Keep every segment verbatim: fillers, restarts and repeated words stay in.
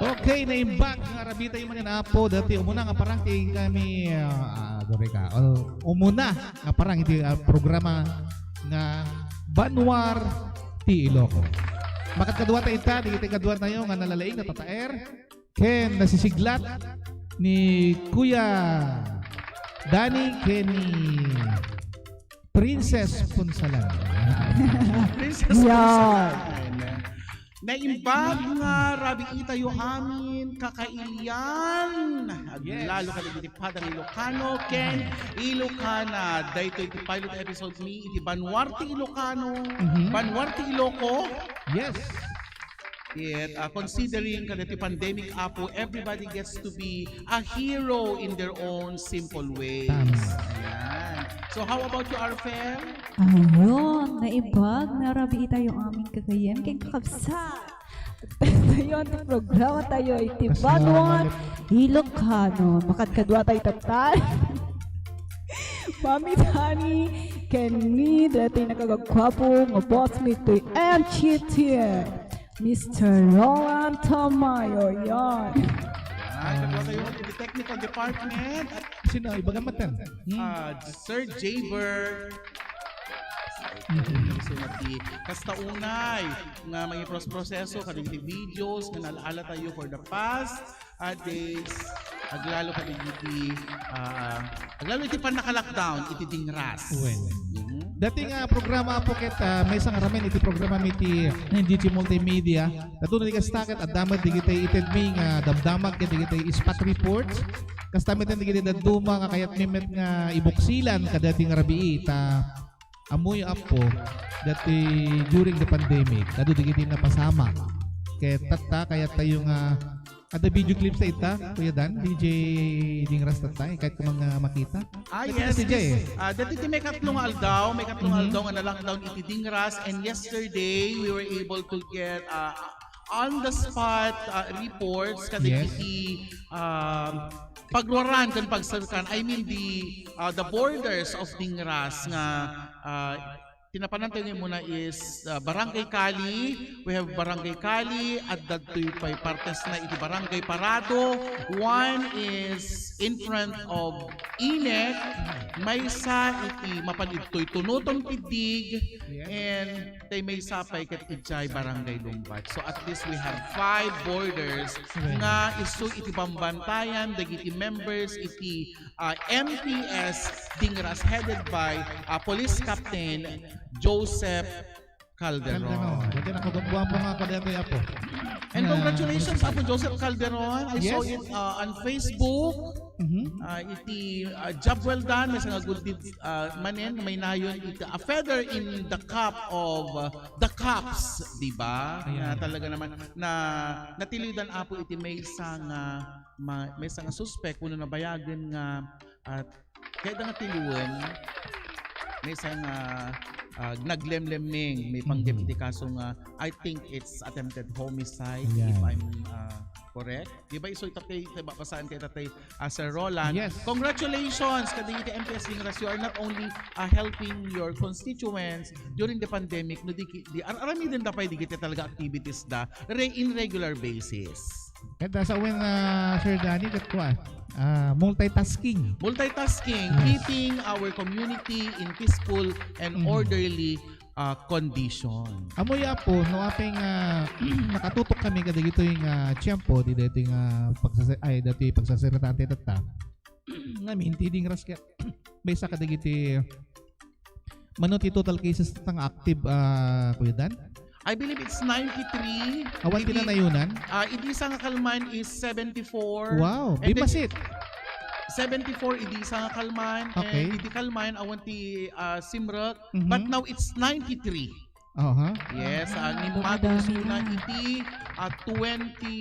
Okay, naimbag nga rabii tayo manen, Apo. Dati umuna nga parang ti kami, ah, ah, sorry ka. Oh, umuna nga parang iti, ah, programa nga Banwar ti Iloco. Makadkadua tayo ita, dagiti kadua tayo nga nalalaing, natataer, ken nasisiglat ni Kuya Danny ken ni Princess Punsalan. Princess Yeah. Punsalan. Naimbag nga rabii tayo amin, kakailian. Yes. Aglalo kadagiti padang Ilocano ken Ilocana. Daytoy ti pilot episode mi iti Banwar ti Ilocano. Mhm. Banwar ti Iloco. Yes. Yet, uh, considering kadagiti pandemic, Apo, everybody gets to be a hero in their own simple ways. Tama. Ayan. So, how about you, Arfel? Ayun, naimbag nga rabii tayo amin, kakailian ken kakabsat. Dayon ti programa tayo iti Banwar Ilocano. Makadkadua tayo ita. Mami Dani, ken ni dati nakagagwapo nga boss mi ti M G T, Mister Roland Tamayo. Yan. Ay, kadua tayo iti technical department. Sino? Ibagan matan. Hmm. Ah, Sir Jaybert. Mhm. Sino ti kasta unay nga mangipros-proseso kadagiti videos nga nalaala tayo for the past, ah, days. Aglalo kadagiti, ah, aglalo iti pannaka-lockdown iti Dingras. Wen. Mhm. Dati nga programa, Apo, ket, ah, maysa nga ramen iti programa mi ti N G T Multimedia. Daytoy ti kasta ket adda met dagiti ited mi nga damdamag ket dagiti spot reports. Kasta met dagiti dadduma nga kayat mi met nga ibuksilan kadaytoy nga rabii ta ammoyo, Apo, dati during the pandemic, adu dagiti napasamak. Ket tatta, kayat tayo nga, adda video clips ta ita, Kuya Dan, D J Dingras tatta, eh, kayat ko man nga makita. Ah, Dati yes, D J, eh. This, ah, dati ti maikatlo nga aldaw, maikatlo nga Mhm. aldaw nga na-lockdown iti Dingras, and yesterday, we were able to get, ah, on the spot, ah, reports Yes. kadagiti, um, pagruaran ken pagserkan, I mean the, uh, the borders of Dingras nga, uh, tinapanan tayo ngayon muna is, uh, Barangay Cali. We have Barangay Cali, at dagtoy pay partes na iti Barangay Parado. One is in front of Inec, maysa iti mapan idtoy Tunuton Pidig, Yes. and tay maysa pay ket idiay Barangay Lumbat. So at least we have five borders Right. nga isu iti bambantayan dagiti members iti, ah, M P S Dingras headed by, ah, Police Captain Joseph Calderon. Calderon. Dati nakagagwapo nga pa dati, Apo. And Na congratulations, municipal. Apo Joseph Calderon. I saw Yes. it, uh, on Facebook. Mhm. Uh, iti, uh, job well done, maysa nga good deed, uh, manen, maysa nga nayon iti a feather in the cap of, uh, the cops, di ba? Ayan. Na talaga naman, na natilidan, Apo, iti maysa nga, ma-, maysa nga suspek, wenno nabayagen nga, uh, kayatda nga tiliwen, maysa nga, ah, naglemlemmeng, may panggep Mhm. iti kaso nga, I think it's attempted homicide, if Ayan. I'm, ah, correct. Di ba, isu ita tay, tay mabasaan kay tatay, ah, Sir Roland? Yes. Congratulations kadagiti M P S Dingras. You are not only, ah, helping your constituents during the pandemic, no, di ki-, di ar-, aramiden da pay digiti talaga activities da re-, in regular basis. Ket sa wen, ah, Sir Danny, ket kua, ah, multitasking. Multitasking, Yes. keeping our community in peaceful and Mhm. orderly, ah, condition. Ammoyo, Apo, no apay nga nakatutok kami kadagitoy nga tiempo, di daytoy nga pagsase-, ay, daytoy pagsasarita ti tatta. Ngamin, ti Dingras ket maysa kadagiti Mano ti total cases ta nga active, ah, Kuya Dan? I believe it's ninety-three. Awan Idi-, pinanayonan? Ah, idi sa nga kalman is seventy-four. Wow, And then, bimbasit. Seventy-four idi sa nga kalman. Okay. And idi kalman, awan ti, ah, simrek. Mhm. But now it's ninety-three. Aha. Yes, ah, ni Dumadami Mati na. Suna iti, ah, twenty,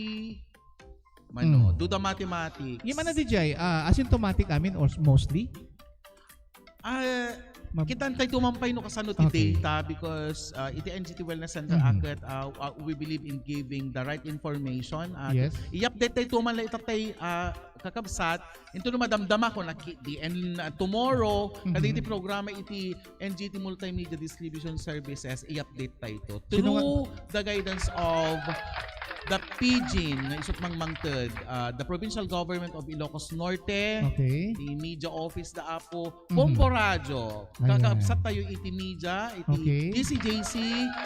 mano, Hmm. do the mathematics. Ngem ano, D J, ah, asymptomatic amin or mostly? Ah, Mab- kitantay tumampay no kasano ti Okay. data because, ah, iti N G T Wellness Center Mhm. aket, ah, ah, we believe in giving the right information. Ah, Yes. i-update tay tuman la itatay, ah, kakabsat, into no madamdama ko na ki-, di, and, ah, tomorrow, Mhm. kadagiti programa iti N G T Multimedia Distribution Services, i-update tay to Sino nga through the guidance of The Pidgin nga isut' mangmangted, ah, the Provincial Government of Ilocos Norte, Okay. the media office da Apo, Mhm. Bombo Radio. Ay, ay, ay. Kakabsat tayo iti media, iti Okay. D C J C,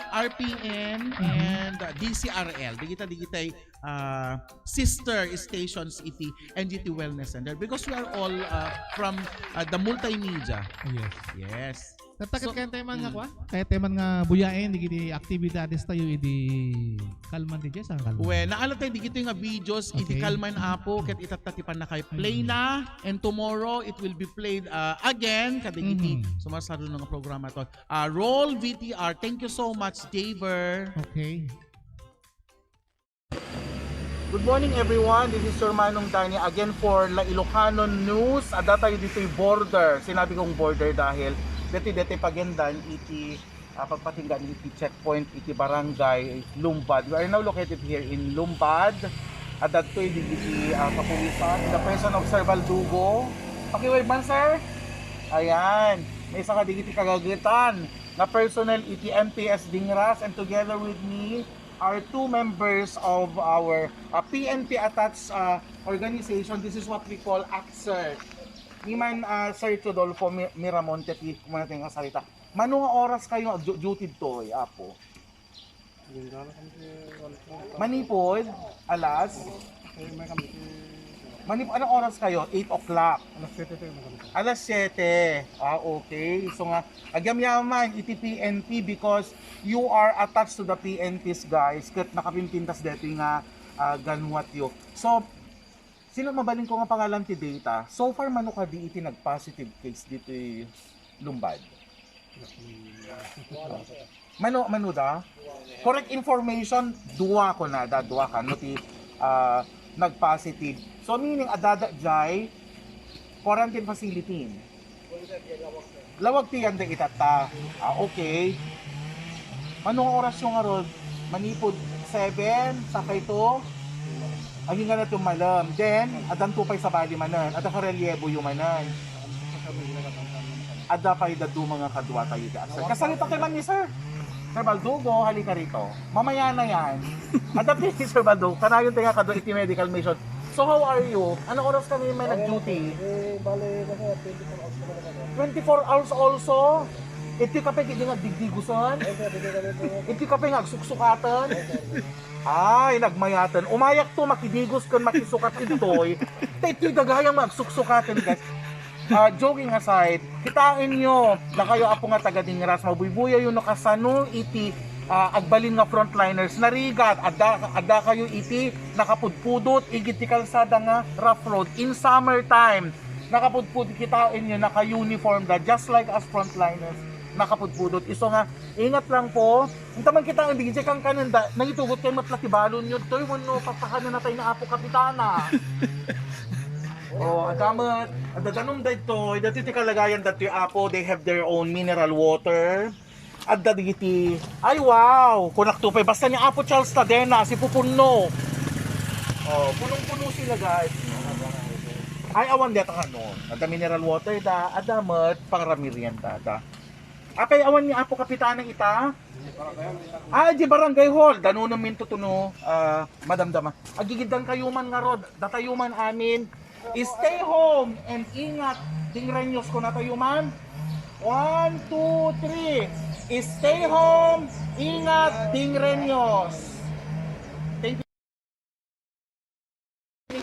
R P N, Mhm. and, uh, D C R L. Digita, digitay, uh, sister stations iti N G T Wellness Center because we are all, uh, from, uh, the multimedia. Yes. Yes. Tattaket So, kayat tayo man nga mm. kwa? Kayat tayo man nga buyaen, digiti activities tayo, idi kalman ti Jess, ah, kalman. Well, naalat tayo, digito nga videos, idi Okay. kalman apo, ket itatta ti pannakay play Mm. na, and tomorrow, it will be played, uh, again, kadagiti Mm. sumarsarno nga programa to. Ah, roll V T R. Thank you so much, Daver. Okay. Good morning, everyone. This is Sir Manong Danny again for La Ilocanon News. Adda tayo ditoy border. Sinabi kong border dahil deti, deti pagendan iti, ah, pagpatinggan iti checkpoint iti barangay Lumbad. We are now located here in Lumbad. Adda toy digiti, ah, kapulisan. In the person of Sir Baldugo. Pakiwave man, sir. Ayan. May isa ka digiti kagagetan nga personnel iti M P S Dingras, and together with me are two members of our, uh, P N P attached, uh, organization. This is what we call ACSERT. Ni man, uh, Sir Rodolfo Mi-, Miramonte, ti kumuna tayo nga salita. Mano nga oras kayo agdu-, duty ditoy, Apo? Ginggana kami ti one o'clock. Manipod, alas? Eh, may kami ti Manip-, anong oras kayo? Eight o'clock. Alas siyete tayo, may kami. Alas siyete. Ah, okay. So nga, agyamyaman iti P N P because you are attached to the P N Ps, guys. Ket nakapimpintas deti nga, ah, ganwatyo. So, sino mabalin ko nga pangalan ti data? So far, mano kadi iti nag-positive case ditoy Lumbad? Mano, mano da? Correct information, dua ko na da, dua ka, no, ti, ah, nag-positive. So, meaning, adada jay quarantine facility. Lawag ti yanda itatta. Ah, okay. Mano nga oras yung ngarud? Manipod seven, sakay to? Agingga na tumalem. Then, addan to pay sabali manen. Adda karelyebo yu manen. Adda pay daduma nga kadua tayo di, sir. Kasalita kay man ni sir. Sir Baldugo, halika rito. Mamaya na yan. Adda pay ni Sir Baldugo. Kanayon tayo nga kadua iti medical mission. So, how are you? Ano oras kami may nag-duty? Eh, bale, nasa twenty-four hours na naman. Twenty-four hours also? Iti kape, hindi nga digdigusan? Ay, sir, hindi kami po. Iti kape nga agsuksukatan? Ay, nagmayaten. Umayak to, makidigos ken makisukat ditoy. Ta iti dagayang magsuksukaten, guys. Ah, joking aside, kitaen yo, dakayo apo nga taga Dingras, mabuybuyayo no kasano iti, ah, agbalin nga frontliners. Narigat, adda, adda kayo iti nakapudpudot, igid ti kalsada nga rough road. In summertime, nakapudpud, kitaen yo, naka-uniform da, just like as frontliners, nakapudpudot. Isu nga, ingat lang po. Inta man kita nga D J kang kanan da, nangitugot kay matla ti balon yun, toy, wenno papahanan na tayo na Apo Kapitana. Oh, adda met, adda danum daytoy, dati ti kalagayan dati Apo, they have their own mineral water. Adda digiti, ay wow, kunak to pay, basta ni Apo Charles Tadena, si Pupunno. Oh, punong-puno sila, guys. Ay, awan deta kanon. Adda mineral water da, adda met, pangramirian da, da. Apay awan ni Apo Kapitana ita? Ah, di barangay hall. Danunem minto tuno, ah, madamdama. Agigiddan kayo man nga rod. Datayo man amin. Stay home and ingat, Dingreños, kuna tayo man. One, two, three. Stay home, ingat, Dingreños. Thank you.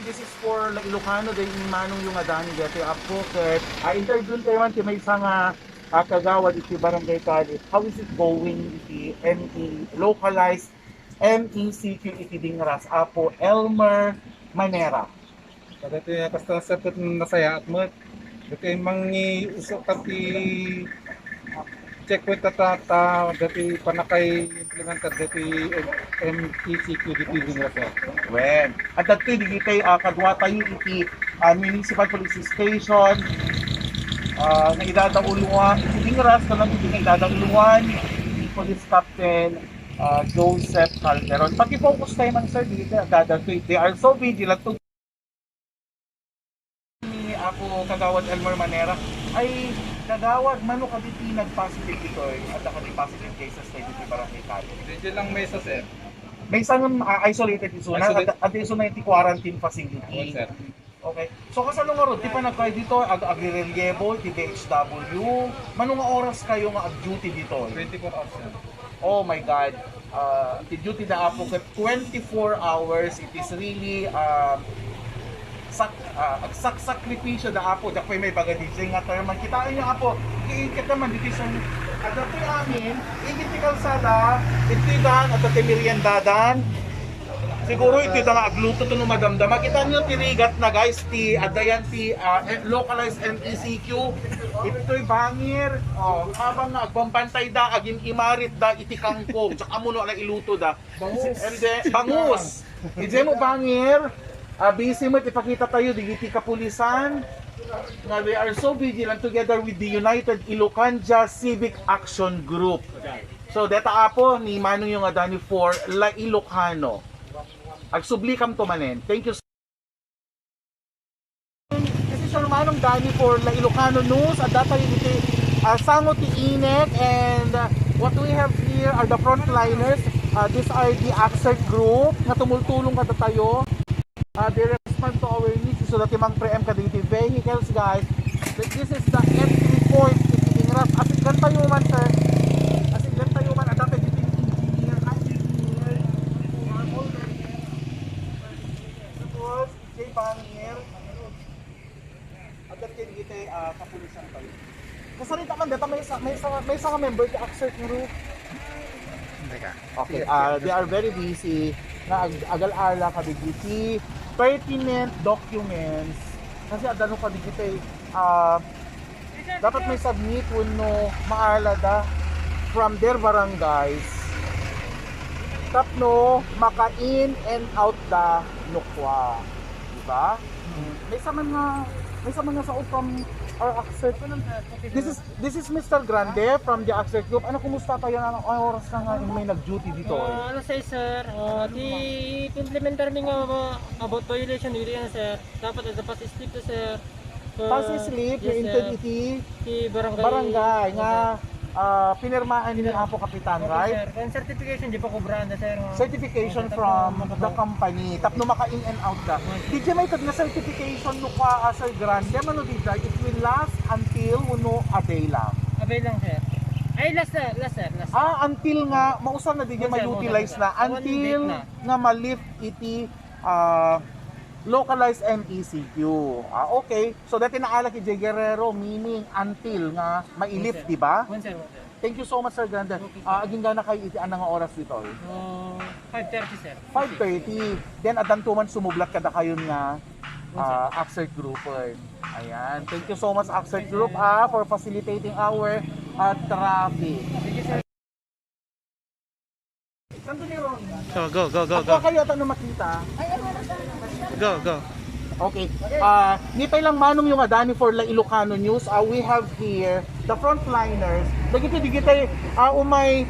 This is for La Ilocano, day ni Manong yung adani dati Apo, ket, ah, interview tayo man ti maysa nga, ah, kagawad iti Barangay Calle. How is it going iti M E, localized M E C Q iti Dingras, Apo Elmer Manera? Kadati, ah, kasta sa ket nasayaat met. Dati mangiuso ta ti checkpoint ta, ta, ta, dati panakay implementar dati M T C Q dati Dingras. Well, at that time, digitay, ah, kadua tayo iti, ah, Municipal Police Station, ah, nga idadauluan, iti Dingras, kanang iti nga idadauluan, Police Captain, ah, Joseph Calderon. Pati focus tayo man, sir, digitay, at that time, they are so vigilant to ni Apo Kagawad Elmer Manera. Ay, Kagawad, mano kadi ti nag-positive ditoy? Adda kadi positive cases tayo ditoy Barangay Calle? Dito lang may isa, sir. Maysa nga, ah, isolated isuna, isolated. At, at isuna iti quarantine facility. Oo, sir. Okay. So, kasano ngarud ti panagkay ditoy, ag-, agrirelyebo iti B H W? Mano nga oras kayo nga ag-duty ditoy? Twenty-four hours, sir. Oh my God. Ah, ti duty da Apo ket twenty-four hours. It is really, ah, sak-, ah, agsaksakripisyo da Apo. Diak pay maibaga D J nga term. Kitaan niyo, Apo, iikit naman ditoy sa, adda toy amin, igid ti kalsada, iti dan, adda ti meriendadan. Siguro iti da nga agluto to no madamdama. Kita niyo ti rigat na, guys, ti adda yan ti, ah, eh, localized M E C Q. Itoy bangir. Oh, habang nga agbambantay da, agin-imarit da iti kangkong. Tsaka muno na iluto da. Bangus. And then, bangus. Iti mo bangir. Ah, busy mo, ipakita tayo, digiti kapulisan. Nga they are so vigilant together with the United Ilocandia Civic Action Group. So, deta Apo ni Manong yung adani for La Ilocano. Agsubli kam to manen. Thank you. This is your Manong Danny for La Ilocano News. Adda tayo iti, ah, sango ti init, and, ah, what we have here are the frontliners. Ah, these are the ACSERT group nga tumultulong kada tayo. Ah, they respond to our needs. So, dati mang pre-empt kada iti vehicles, guys. This is the entry point iti Dingras. Asiggan tayo man, sir. Asiggan tayo man. Adda tayo iti engineer. Hi, engineer. Tapos, J Pangir. Adda ken iti, ah, kapulisan tayo. Kasarita man data, maysa, maysa, maysa nga member ti ACSERT group. Teka. Okay, ah, they are very busy nga ag-, agal-ala kadagiti pertinent documents. Kasi adda no kadagiti, ah, dapat may submit wenno maala da from their barangays tapno maka-in and out da no kua. Diba? Maysa man nga, maysa man nga sao from our ACSERT. This is, this is Mister Grande from the ACSERT group. Ano, kumusta tayo? Ano, ano oras na nga may nag-duty dito? Ah, alas sais, sir. Ah, ti implementar mi nga, ah, about violation, dili na, sir. Dapat adda pass slip to, sir. So, pass slip, yes, yung sir. Iti barangay, barangay nga, ah, pinirmahan ni Apo Kapitan, okay, right? Sir. Ang certification, di pa kubraan na, sir. Certification from the company. Tapno maka-in and out ka. Di dyan may tag na certification no ka, ah, Sir Grande, ano di dyan? It will last until uno a day lang. A day lang, sir. Ay, last, sir. Last, sir. Last, sir. Ah, until nga, mausan na di dyan, sir, ma-utilize na. Until nga ma-lift iti, ah, localized M E C Q. Ah, okay. So, dati naala ki Jay Guerrero, meaning until nga mailip, di ba? Yes, sir. Yes, sir. Thank you so much, Sir Grande. Okay, sir. Ah, agingga na kayo iti anang nga oras dito? Ah, five thirty, sir. Five thirty. Then, adanto man sumublat kada kayo nga, ah, ACSERT grouper. Ayan. Thank you so much, ACSERT group, ah, for facilitating our, ah, traffic. Thank you, sir. Go, go, go, go. Ako kayo, ano makita? Go, go. Okay. Ah, ni pay lang manong yung adani for La Ilocano News. Ah, we have here the frontliners. Dagiti, digiti, ah, umay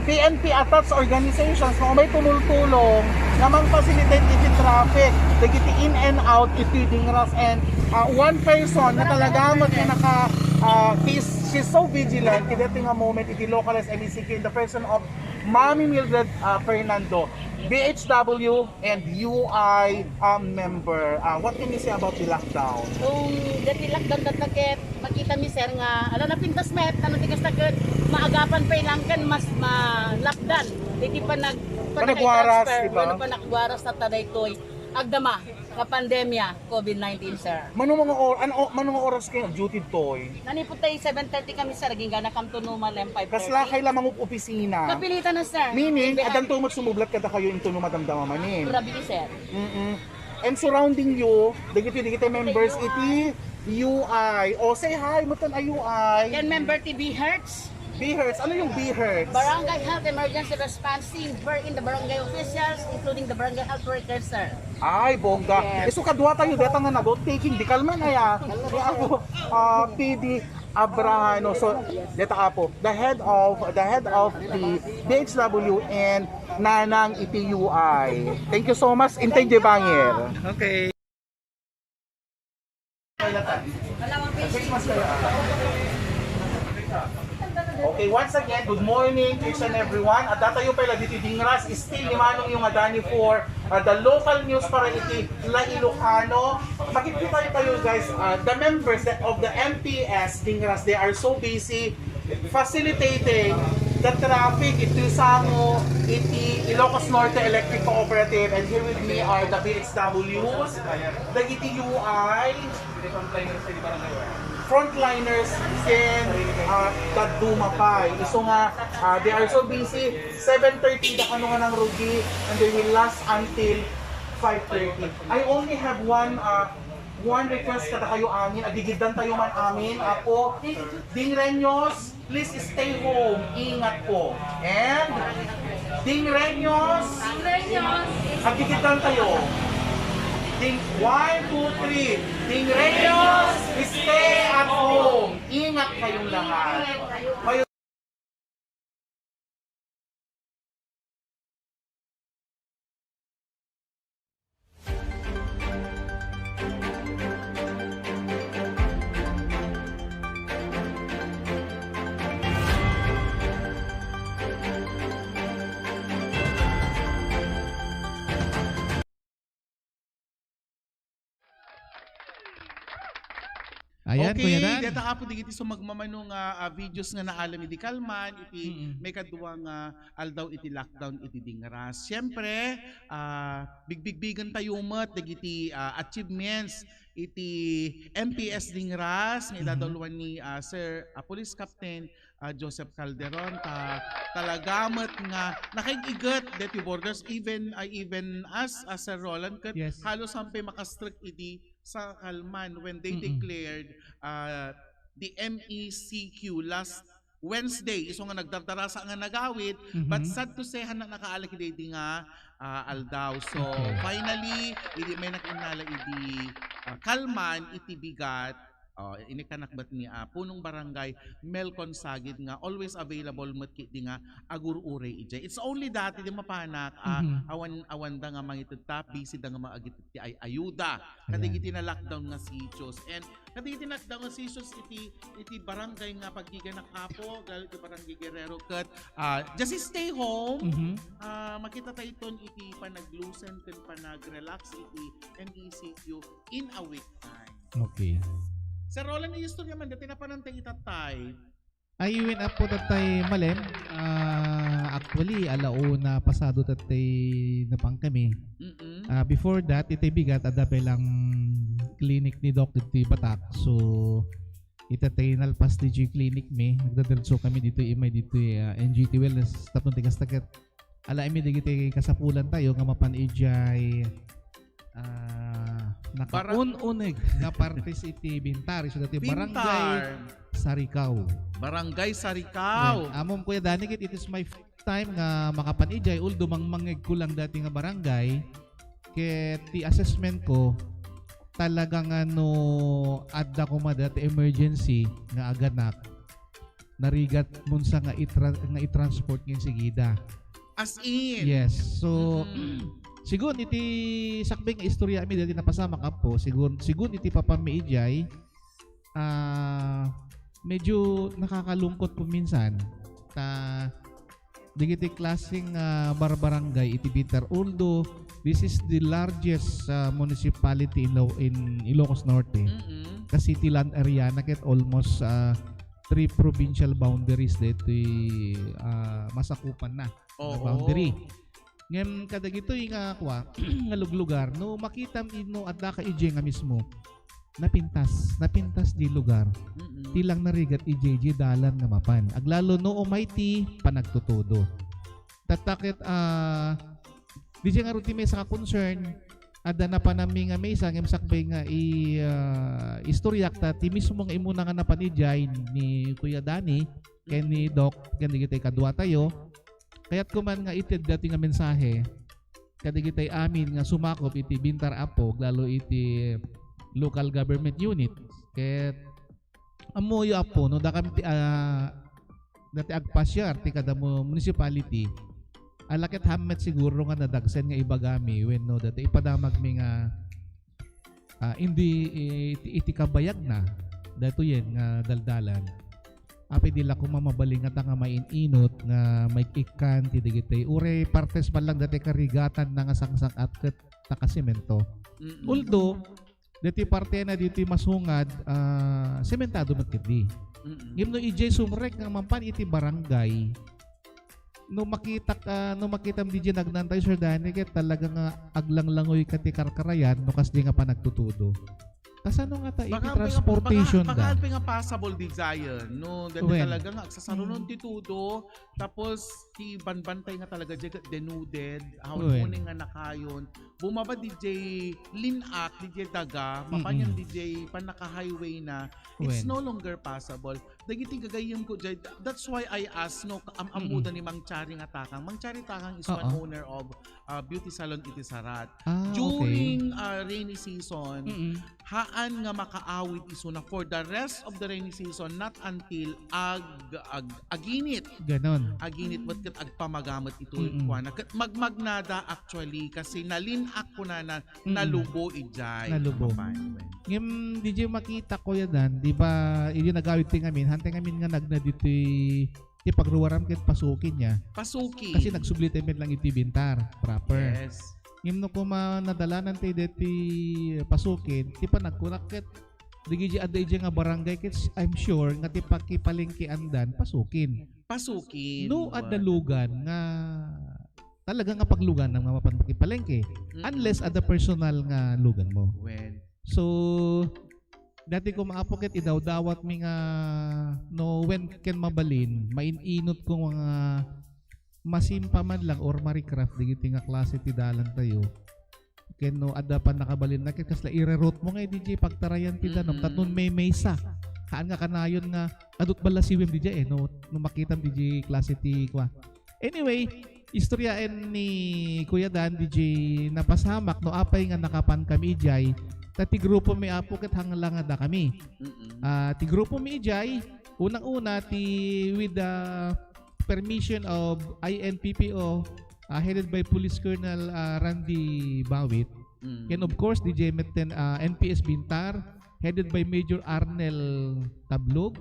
P N P attached organizations nga umay tumultulong nga mang-facilitate iti traffic, dagiti in and out iti Dingras, and, ah, one person na talaga met nga naka, ah, she's, she's so vigilant kadaytoy nga moment iti localized M E C Q in the person of Mami Mildred, ah, Fernando, B H W and U I, ah, member. Ah, what can you say about the lockdown? Kung dati lockdown, dataket, makita mi, sir, nga, ala, napintas met, ano, ti kasta ket maagapan pay lang ken mas malapdan. Iti panag-, panagwaras, panagtransfer, di ba? Ano, panagwaras na ta daytoy. Agdama nga pandemya, COVID nineteen, sir. Mano mga or-, ano, mano nga oras kayo duty toy? Nanipod tayo seven thirty kami, sir. Agingga na kam to normal, em, five thirty. Kaslakay lamang op-, opisina. Kapilitan na, sir. Meaning, adanto met sumublat kada kayo into no madamdama manin. Grabe, sir. Mm-mm. And surrounding you, dagiti, dagiti members iti U I. O, say hi, mutan a U I. Yan, member ti B Hertz. B Hertz. Ano yung B Hertz? Barangay Health Emergency Response Team, wherein the barangay officials, including the barangay health workers, sir. Ay, bongga. Yes. Isu kadua tayo, deta nga nag-taking, di kalman, aya. Ni Apo, ah, P D Abrahano. So, deta Apo, the head of, the head of the B H W and Nanang iti U I. Thank you so much. Intay di bangir. Okay. Okay, once again, good morning, each and everyone. At datayo pala dito Dingras, still ni Manong yung adani for uh, the local news para iti La Ilocano. Makikita tayo guys, uh, the members of the M P S Dingras, they are so busy facilitating the traffic iti sango iti Ilocos Norte Electric Cooperative, and here with me are the B X Ws, dagiti U I, frontliners ken, ah, dadduma pay. Isu nga, ah, they are so busy. Seven thirty da kano nga nangrugi, and they will last until five thirty. I only have one, ah, one request kadakayo amin. Agigiddan tayo man amin, Apo. Dingreños, please stay home. Ingat po. And Dingreños, Dingreños, agigiddan tayo. Ding, one, two, three. Dingreños, stay at home. Ingat kayong lahat. Kayo Ayan, Kuya Dan. Okay, deta Apo, digiti sumagmamano nga, ah, videos nga naalam idi kalman, iti Mm-mm. maikadua nga aldaw iti lockdown iti Dingras. Siyempre, ah, bigbigbigen tayo met dagiti, ah, achievements iti M P S Dingras nga Mm-hmm. idadaluan ni, ah, Sir, ah, Police Captain, ah, Joseph Calderon. Ta-, talaga met nga nakaig-iget deti borders, even, ah, even as, ah, Sir Roland, ket Yes. halos sampay makastrek idi sa kalman when they Mm-mm. declared, ah, the M E C Q last Wednesday. Isu nga nagdardarasa nga nagawid, but Mm-hmm. sad to say, hanna nakaalak idi nga, ah, aldaw. So, Okay. finally, idi may nakinnala idi, ah, kalman iti bigat, ah, inikanak met ni, ah, Punong Barangay Mel Consagid nga always available met ket idi nga agur-uray idiay. It's only that, idi mapanak, ah, Mm-hmm. awan, awanda nga mangited ta, busy da nga maagited ti ay-ayuda. Ayan. Kadagiti na-lockdown nga sitios. And kadagiti na-lockdown nga sitios iti, iti barangay nga paggiganak Apo, lalo iti barangay Guerrero, ket, ah, just stay home. Mm-hmm. Ah, makita ta iton iti panaglusen ken panag-relax iti M E C Q in a week time. Okay. Sir Roland, istorya man, dati napanantay itatay. Ay, iwen Apo tatay Malem. Ah, actually, ala una pasado tatay napan kami. Mm-mm. Ah, before that, itay bigat, adda pay lang clinic ni Doc ditoy Batak. So, itatay nalpas ditoy clinic mi. Nagdadiretso kami ditoy, imay ditoy, ah, N G T Wellness. Tapno ti kasta ket, ala, imi dagiti kasapulan tayo nga mapan idiay, ah, Bara- nakaun-uneg nga partes iti Bintar. So, dati Bintar. Barangay Saricao. Barangay Saricao. Yan. Amom, Kuya Danny, ket it is my first time nga makapan idiay, although mangmangegko lang dati nga barangay, ket ti assessment ko, talaga nga no adda koma dati emergency nga aganak, narigat mo sa nga itra-, nga i-transport nga sigida. As in? Yes. So, Mm-mm. sigun iti sakbay nga istorya mi dati napasamak, Apo, sigun, sigun iti papan mi idiay, ah, medyo nakakalungkot po minsan. Ta, dagiti klaseng, ah, barbarangay iti Bintar, although this is the largest, ah, municipality in Lo-, in Ilocos Norte. Mm-mm. Kasi ti land area na ket almost, ah, three provincial boundaries ditoy, ah, masakupan na nga Oo. boundary. Ngem kadagitoy nga kua, nga luglugar, no makitam no adda ka idiay nga mismo, napintas, napintas di lugar. Mm-mm. Ti lang narigat idiay, idiay dalan nga mapan. Aglalo no umay ti panagtutudo. Tatta ket, ah, di siya nga ruti may sa concern, adda napanami nga maysa, ngem sakbay nga i-, ah, istoryak ta, ti mismo nga imuna nga napan idiay ni Kuya Danny, ken ni Doc, ken dagiti kadua tayo, kayat ko man nga ited dati nga mensahe, kadagitay amin nga sumakup iti Bintar Apo, lalo iti local government unit. Ket ammoyo, Apo, no, dakam ti, ah, dati agpasiar ti kada mu-, municipality, ala ket hammet siguro nga nadagsen nga ibagami wenno dati ipadamagmi nga, ah, indi iti, iti kabayagna, daytoyen nga daldalan. Apay di la koma mabalin ngata nga main-inut nga maik-ikkan ti dagitoy. Uray partes man lang dati karigatan na nga sangsang-at ket nakasemento. Mm-mm. Although, dati parte na ditoy masungad, ah, sementado met ketdi. Mm-mm. Ngem no idiay sumrek nga mapan iti barangay, no makitak, ah, no makitam di nagnantay, Sir Danny, ket talaga nga aglanglangoy ka ti karkarayan no kasdi nga panagtutudo. Kasano ngata iti Baka ang pinga-, transportation baka, baka da? ang pinga-possible di Zion, no? Dati Wen. talaga nga agsasarunon Mm. ti tudo, tapos ti banbantay nga talaga di ket denuded, awan Wen. uning nga nakayon. Bumaba di jay linak, di jay daga, mapanyan Mm-mm. di jay panaka-highway na, it's Wen. no longer possible. Dagiti gagayyemko jay, tha-, that's why I ask, no, am-, ammo Mm-mm. da ni Mang Chari nga takang. Mang Chari takang is one Oo. owner of, uh, beauty salon iti Sarat. Ah, okay. During, uh, rainy season, Mm-mm. haan nga makaawid isuna for the rest of the rainy season, not until ag-, ag-, aginit. Ganon. Aginit met ket agpamaga met itoy Mm-mm. kuana. Ket magmagnada actually kasi nalinak kunana Mm. Nalubo idiay. Nalubo. Kababayan. Ngem, di jay makita, Kuya Dan, di ba, idi nagawid ti ngamin, hantay ngamin nga nagna ditoy ti pagruaram ket pasukin ya. Pasukin. Kasi nagsubli ti met lang iti Bintar, proper. Yes. Ngem no koma nadalanan ti deti pasukin, ti panagkunak ket, di jay adda idiay nga barangay ket, I'm sure nga ti pakipalengkeandan, pasukin. Pasukin. No, adda lugan nga talaga nga pagluganam nga mapan makipalengke. Mm-mm. Unless adda personal nga lugan mo. Wen. So, dati ko maapo ket idawdawat mi nga no when ken mabalin, main-inut ko nga masimpa man lang or ma-recraft dagiti nga klase ti dalan tayo. Ken no adda pannakabalinna ket kasla i-reroute mo nga idi jay pagtarayan ti danum, Mm-mm. tapno maymaysa. Haan nga kanayon nga adut bala siwem di jay, eh, no, no makitam di jay klase ti kua. Anyway, istoryaen ni Kuya Dan di jay napasamak no apay nga nakapan kami ijay, ta ti grupo mi apo ket hanglangada kami. Mm-mm. Ah, ti grupo mi ijay, unang-una ti with the permission of I N P P O, ah, headed by Police Colonel, ah, Randy Bawit. Mm. Ken of course, di jay metten, ah, N P S Bintar, headed by Major Arnel Tablog.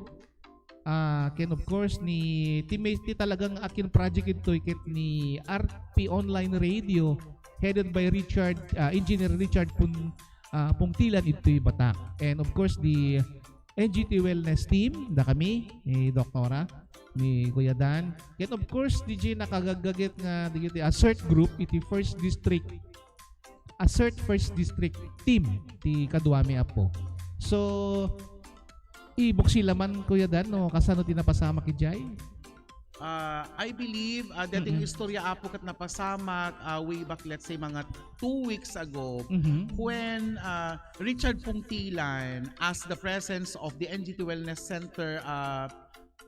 Ah, ken of course, ni ti may-, ti talagang akin project ito, ket ni R P Online Radio, headed by Richard, ah, Engineer Richard Pun-, ah, Pungtilan ito'y Batak. And of course, the N G T Wellness Team, da kami, ni Doktora, ni Kuya Dan. Ken of course, di jay nakagaggaget nga, di jay, ah, CERT Group, iti First District, ah, CERT First District Team, ti kaduami apo. So, ibuksi laman, Kuya Dan, no, kasano ti napasamak ijay? Ah, I believe, ah, dating Mm-mm. istorya apo ket napasamak, ah, way back, let's say, mga two weeks ago, Mm-hmm. when, ah, Richard Pungtilan, as the presence of the N G T Wellness Center, ah,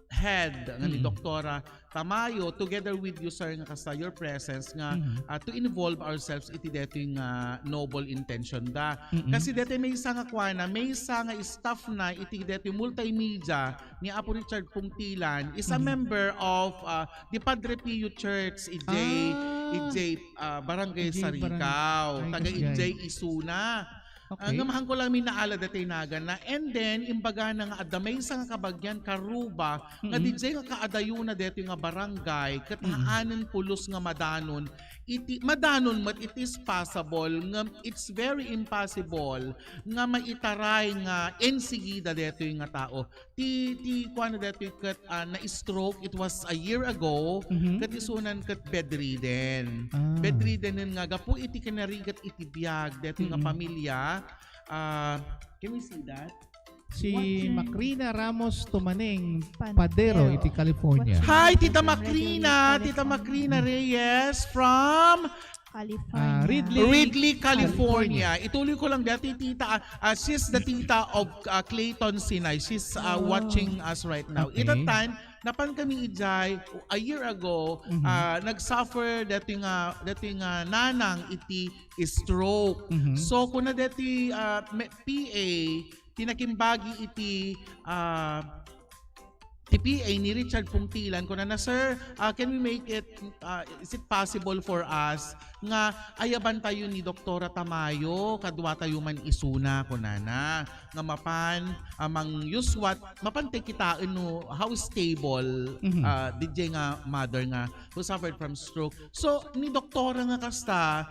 head, nga ni Mm-mm. Doktora Tamayo, together with you, sir, nga kasta your presence, nga, Mm-hmm. ah, to involve ourselves iti detoy nga noble intention da. Mm-mm. Kasi detoy maysa nga kuana, maysa nga staff na iti detoy multimedia, ni Apo Richard Pungtilan is a Mhm. member of, ah, the Padre Pio Church, ijay, Ah. ijay, ah, Barangay Ijay Saricao. Barangay. Ay, Taga kasjay. Ijay isuna. Ah, Okay. nga mahan ko lang minaala detoy nagan na. And then, imbaga na nga adda maysa nga kabagian, karuba, nga Mm-mm. dijay nga kaadayona detoy nga barangay, ket Mm-mm. haanen pulos nga madanon, iti, madanon met, it is possible, nga it's very impossible nga maitaray nga ensigida detoy nga tao. Ti, ti kuana detoy ket, ah, na-stroke, it was a year ago, Mhm. ket isunan ket bedridden. Ah. Bedridden nga gapu iti kinarigat iti biag detoy nga Mm-mm. pamilya. Ah, can we see that? Si Watching Macrina Ramos Tumaneng Pan-, Padero Padero. iti California. Watching Hi, from Tita California. Macrina! Tita Macrina Reyes from California. Ah, Ridley. Ridley, California. California. Ituloy ko lang dati, tita, ah, ah, she's the tita of, ah, Clayton Sinay. She's, ah, Oh. watching us right now. Okay. Ita time, napan kami ijay, a year ago, Mhm. ah, nag-suffer dati nga, dati nga nanang iti stroke. Mhm. So, kuna dati, ah, me-, P A, tinakimbagi iti, ah, ti P A ni Richard Pungtilan, kunana, "Sir, ah, can we make it, ah, is it possible for us nga ayaban tayo ni Doktora Tamayo, kadua tayo man isuna," kunana, nga mapan, ah, mangyuswat, mapan tay kitaen no how stable, Mhm. ah, D J nga mother nga who suffered from stroke. So, ni Doktora nga kasta,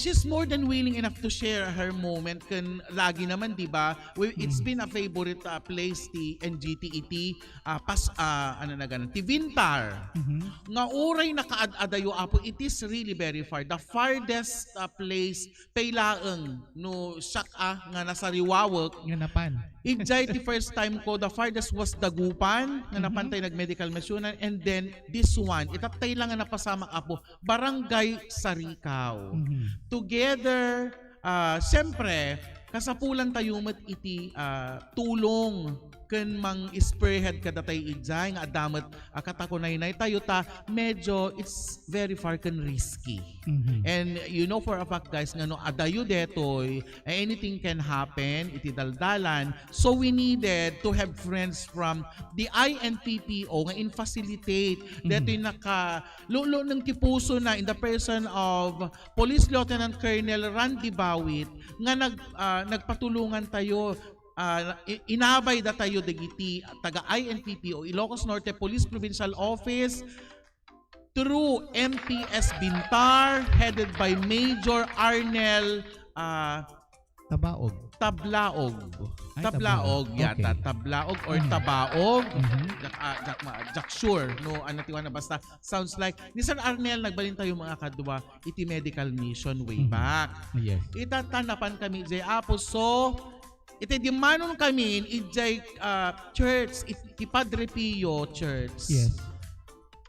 she's more than willing enough to share her moment ken lagi naman, di ba? We, it's Mm. been a favorite, ah, place ti N G T iti, ah, pas, ah, ano na ganan, ti Vintar. Mhm. Nga uray nakaad-adayo, Apo, it is really very far. The farthest, ah, place pay laeng no siak, ah, nga nasariwawek. Nga napan. Idiay ti first time ko, the farthest was Dagupan, nga Mhm. napantay nag-medical missionan, and then this one, itattay lang nga napasamak, Apo, Barangay Saricao. Mhm. Together, ah, siyempre, kasapulan tayo met iti, ah, tulong ken mang-spearhead kadatay idiay nga adda met, ah, katakunaynay tayo ta medyo it's very far ken risky. Mhm. And you know for a fact, guys, nga no adayo detoy, anything can happen iti daldalan. So we needed to have friends from the I N P P O nga in-facilitate. Mhm. Detoy naka luluneng ti puso na in the person of Police Lieutenant Colonel Randy Bawit nga nag-, ah, nagpatulungan tayo, ah, i-, inabay datayo dagiti taga I N P P O, Ilocos Norte Police Provincial Office, through M P S Bintar, headed by Major Arnel, ah, Tabaog. Tablaog. Ay, Tablaog Tablaog. Yata. Okay. Tablaog or Mhm. Tabaog. Mhm. Jack, ah, Jack, ma-, Jack sure. No, ano tiwan na basta sounds like. Ni Sir Arnel, nagbalin tayo mga kadwa, iti medical mission way Mhm. back. Yes. Ita ta napan kami, jay Apo. So, iti dimanon kami, ijay, ah, church, iti Padre Pio Church. Yes.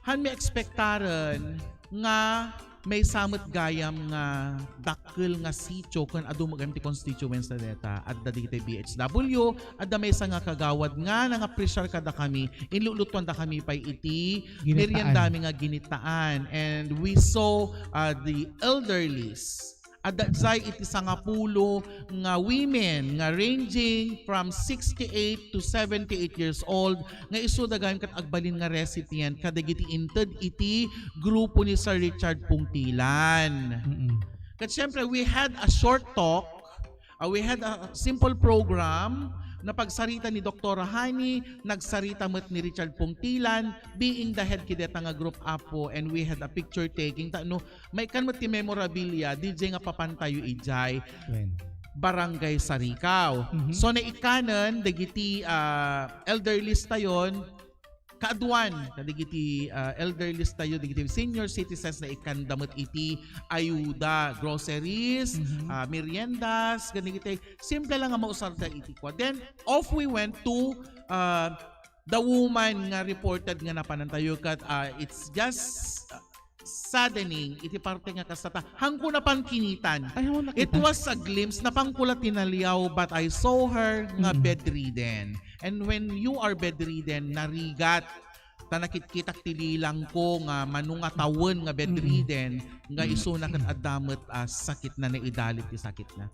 Haan mi expectaren nga maysa met gayam nga dakkel nga sitio ken adu met gayam ti constituents na deta. Adda dagiti B H W, adda maysa nga kagawad nga nangapresiar kadakami, inlulutuandakami pay iti Ginitaan. Meriendami nga ginitaan. And we saw, uh, the elderlies. Adda jay iti sangapulo nga women nga ranging from sixty-eight to seventy-eight years old nga isuda gayam ket agbalin nga recipient kadagiti inted iti grupo ni Sir Richard Pungtilan. Mm-mm. Ket siyempre, we had a short talk. Uh, we had a simple program. Napagsarita ni Doktora Honey, nagsarita met ni Richard Pungtilan, being the head kadeta nga group, Apo, and we had a picture taking. Ta, no, maikkan met ti memorabilia, D J nga papantayo idiay Wen. Barangay Saricao. Mhm. So, naikkanen, dagiti, ah, elderlies tayon, kaaduan, kadagiti, ah, elderlies tayo, dagiti senior citizens naikkanda met iti ayuda, groceries, Mhm. ah, meriendas, kadagiti simple lang nga mausarda iti kua. Then, off we went to, ah, the woman nga reported nga napanan tayo ket, ah, it's just, ah, saddening iti parte nga kasta ta. Hanko napan kinitan. Ay, haan nakita. It was a glimpse. Napanko la tinaliaw, but I saw her nga Mm. bedridden. And when you are bedridden, narigat, ta nakitkitak ti lilangko nga mano nga tawen nga bedridden, Mm. nga Mm. isuna ket adda met, ah, sakit na, naidalit ti sakit na.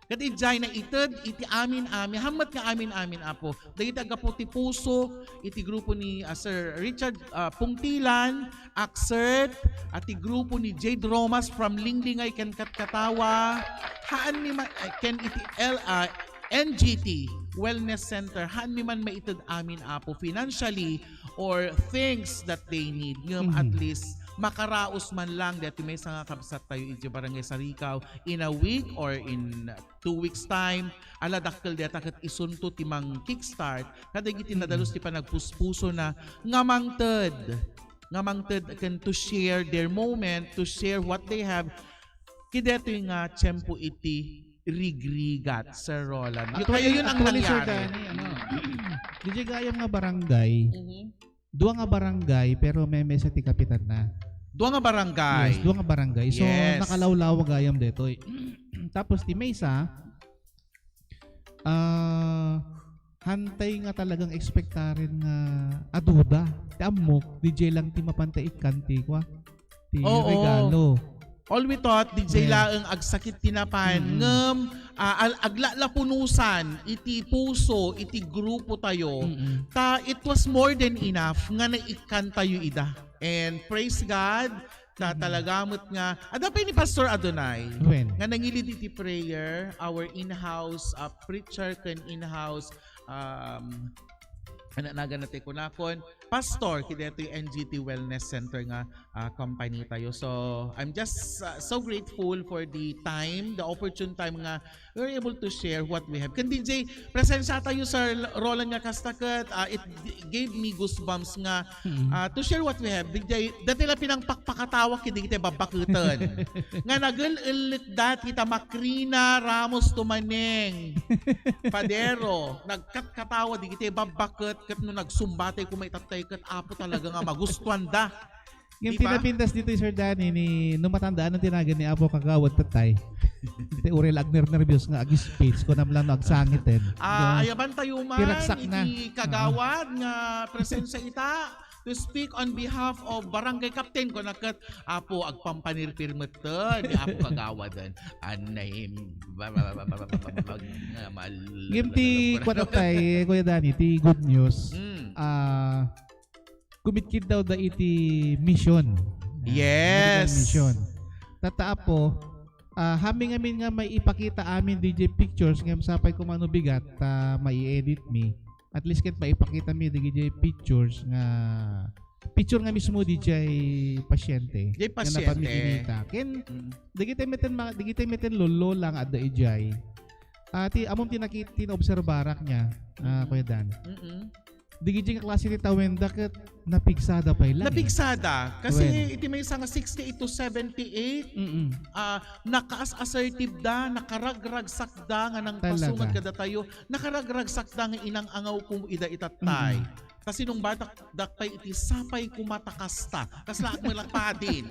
Ket idiay naited iti amin-amin, haan met nga amin-amin, Apo. Dagiti aggapu ti puso, iti grupo ni, ah, Sir Richard, ah, Pungtilan, Axert, iti grupo ni Jade Romas from Linglingay ken Katkatawa, haan mi man, eh, ken iti L-, ah, N G T Wellness Center, haan mi man maited amin, Apo, financially or things that they need. Ngem at Mhm. least, makaraos man lang daytoy maysa nga kabsat tayo iti Barangay Saricao in a week or in two weeks time, ala dakkel dayta ket isunto ti mang-kickstart kadagiti Mm. nadalus ti panagpuspusona nga mangted, nga mangted ken to share their moment, to share what they have. Kadaytoy nga tiempo iti rigrigat, Sir Roland. Actually, Kayo yun ang actually, Sir nangyari. Danny, ano, D J gayam nga barangay, Mhm. dua nga barangay, pero may mesa ti kapitan na. Dua nga barangay. Yes, dua nga barangay. So, Yes. nakalawlaw gayam detoy. Tapos, ti maysa, ah, hantay nga talagang expectaren nga aduda. Ti ammok, D J lang ti mapanta ikkan ti, kwa, ti Oo. regalo. All we thought, D J, yeah, laeng agsakit ti napan, mm-mm, ngem, ah, al-, aglalapunusan iti puso, iti grupo tayo. Mm-mm. Ta it was more than enough nga naikkan tayo ida. And praise God, ta, mm-mm, talaga met nga, adda pay ni Pastor Adonai, when, nga nangilid iti prayer, our in-house, ah, preacher ken in-house, um, ano, nagan na ti kunakon, pastor, kidetoy N G T Wellness Center nga, ah, company tayo. So, I'm just, ah, so grateful for the time, the opportune time nga we were able to share what we have. Ken D J, presensya tayo, Sir Roland, nga kasta ket, ah, it gave me goosebumps nga, mm, ah, to share what we have. D J, dati la pinangpakpakatawa kidi kita babbaketen. Nga nagel-ellek dati ta Macrina Ramos Tumaneng. Padero, nagkatkatawa di kita babbaket ket no nagsumbatay kuma itattay ket apo talaga nga magustuan da. Ngem, di ba? Ti napintas ditoy, Sir Danny, ni, no matandaan ti nagan ni Apo Kagawad Tatay. Ti uray la agnernerbios nga ag-speech, kunam lang no agsangiten. Ah, no? Ayaban tayo man, piragsak na, iti kagawad nga presensya ita, to speak on behalf of Barangay Captain, kuna ket, Apo, agpampanirpir met ni Apo Kagawadan. Anay, ba, ba, ba, nga mal-, ngem ti, kuwan, Tay, Kuya Danny, ti good news. Mm. Ah, kumitkit daw da iti mission. Yes. Medical mission. Tatta, Apo, ah, amin-amin nga maipakita amin D J pictures, ngem sapay koma no bigat, ta mai-edit mi. At least ket maipakita mi D J pictures nga, picture nga mismo D J pasyente. D J pasyente. Nga napamitinita. Ken, mm, dagiti meten ma-, dagiti meten lolo lang adda idiay. Ah, ti, ammom ti nakit-, ti naobserbarak niya, ah, mm, Kuya Dan. Mm-mm. Dagiti nga klase ti tawenda ket napigsada pay lang, eh. Napigsada. Kasi wen, iti maysa nga sixty-eight to seventy-eight, mm-mm, ah, nakaas-assertive da, nakaragragsakda nga nangpasungad, talaga, kadatayo, nakaragragsakda nga inang-angawko ida itattay. Mm-mm. Ta sinungbatak pay iti sapay koma ta kasta. Kasla agmalakpadin.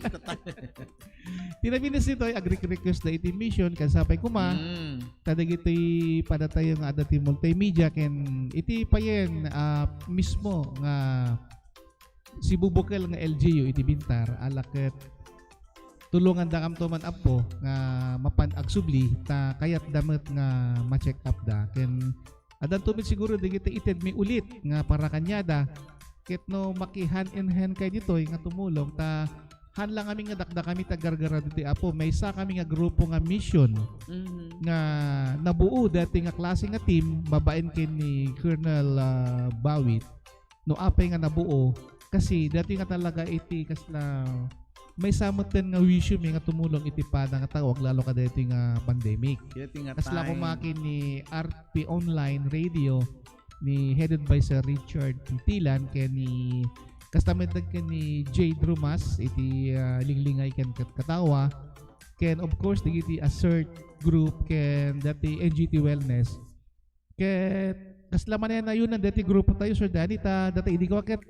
Ti napintas ditoy, agrik-request da iti mission, ken sapay koma, mm, ta dagiti padatayo nga adda ti multimedia, ken iti payen, ah, mismo nga sibubukel nga L G U iti Bintar, ala ket tulongandakamto man, Apo, nga mapan agsubli, ta kayatda met nga ma-check up da, ken addanto met siguro dagiti itedmi ulit nga para kaniada, ket no maki-hand in hand kay ditoy nga tumulong, ta haan lang amin nga dakdakami ti aggargara ditoy, Apo. Maysa kami nga grupo nga mission, mhm, nga nabuo daytoy nga klase nga team babaen ken ni Colonel, ah, Bawit. No apay nga nabuo, kasi daytoy nga talaga iti kasla maysa metten nga wisyo mi nga tumulong iti pada nga tao, aglalo kadaytoy nga pandemic. Daytoy nga time. Kasla koma ken ni R P Online Radio, ni headed by Sir Richard Pintilan, ken ni, kasta met ken ni Jade Rumas, iti, ah, Linglingay ken Kat-, Katawa, ken of course, dagiti Assert Group, ken daytoy N G T Wellness. Ket kasla manen a nayonan daytoy grupo tayo, Sir Danny, ta daytoy idi kua ket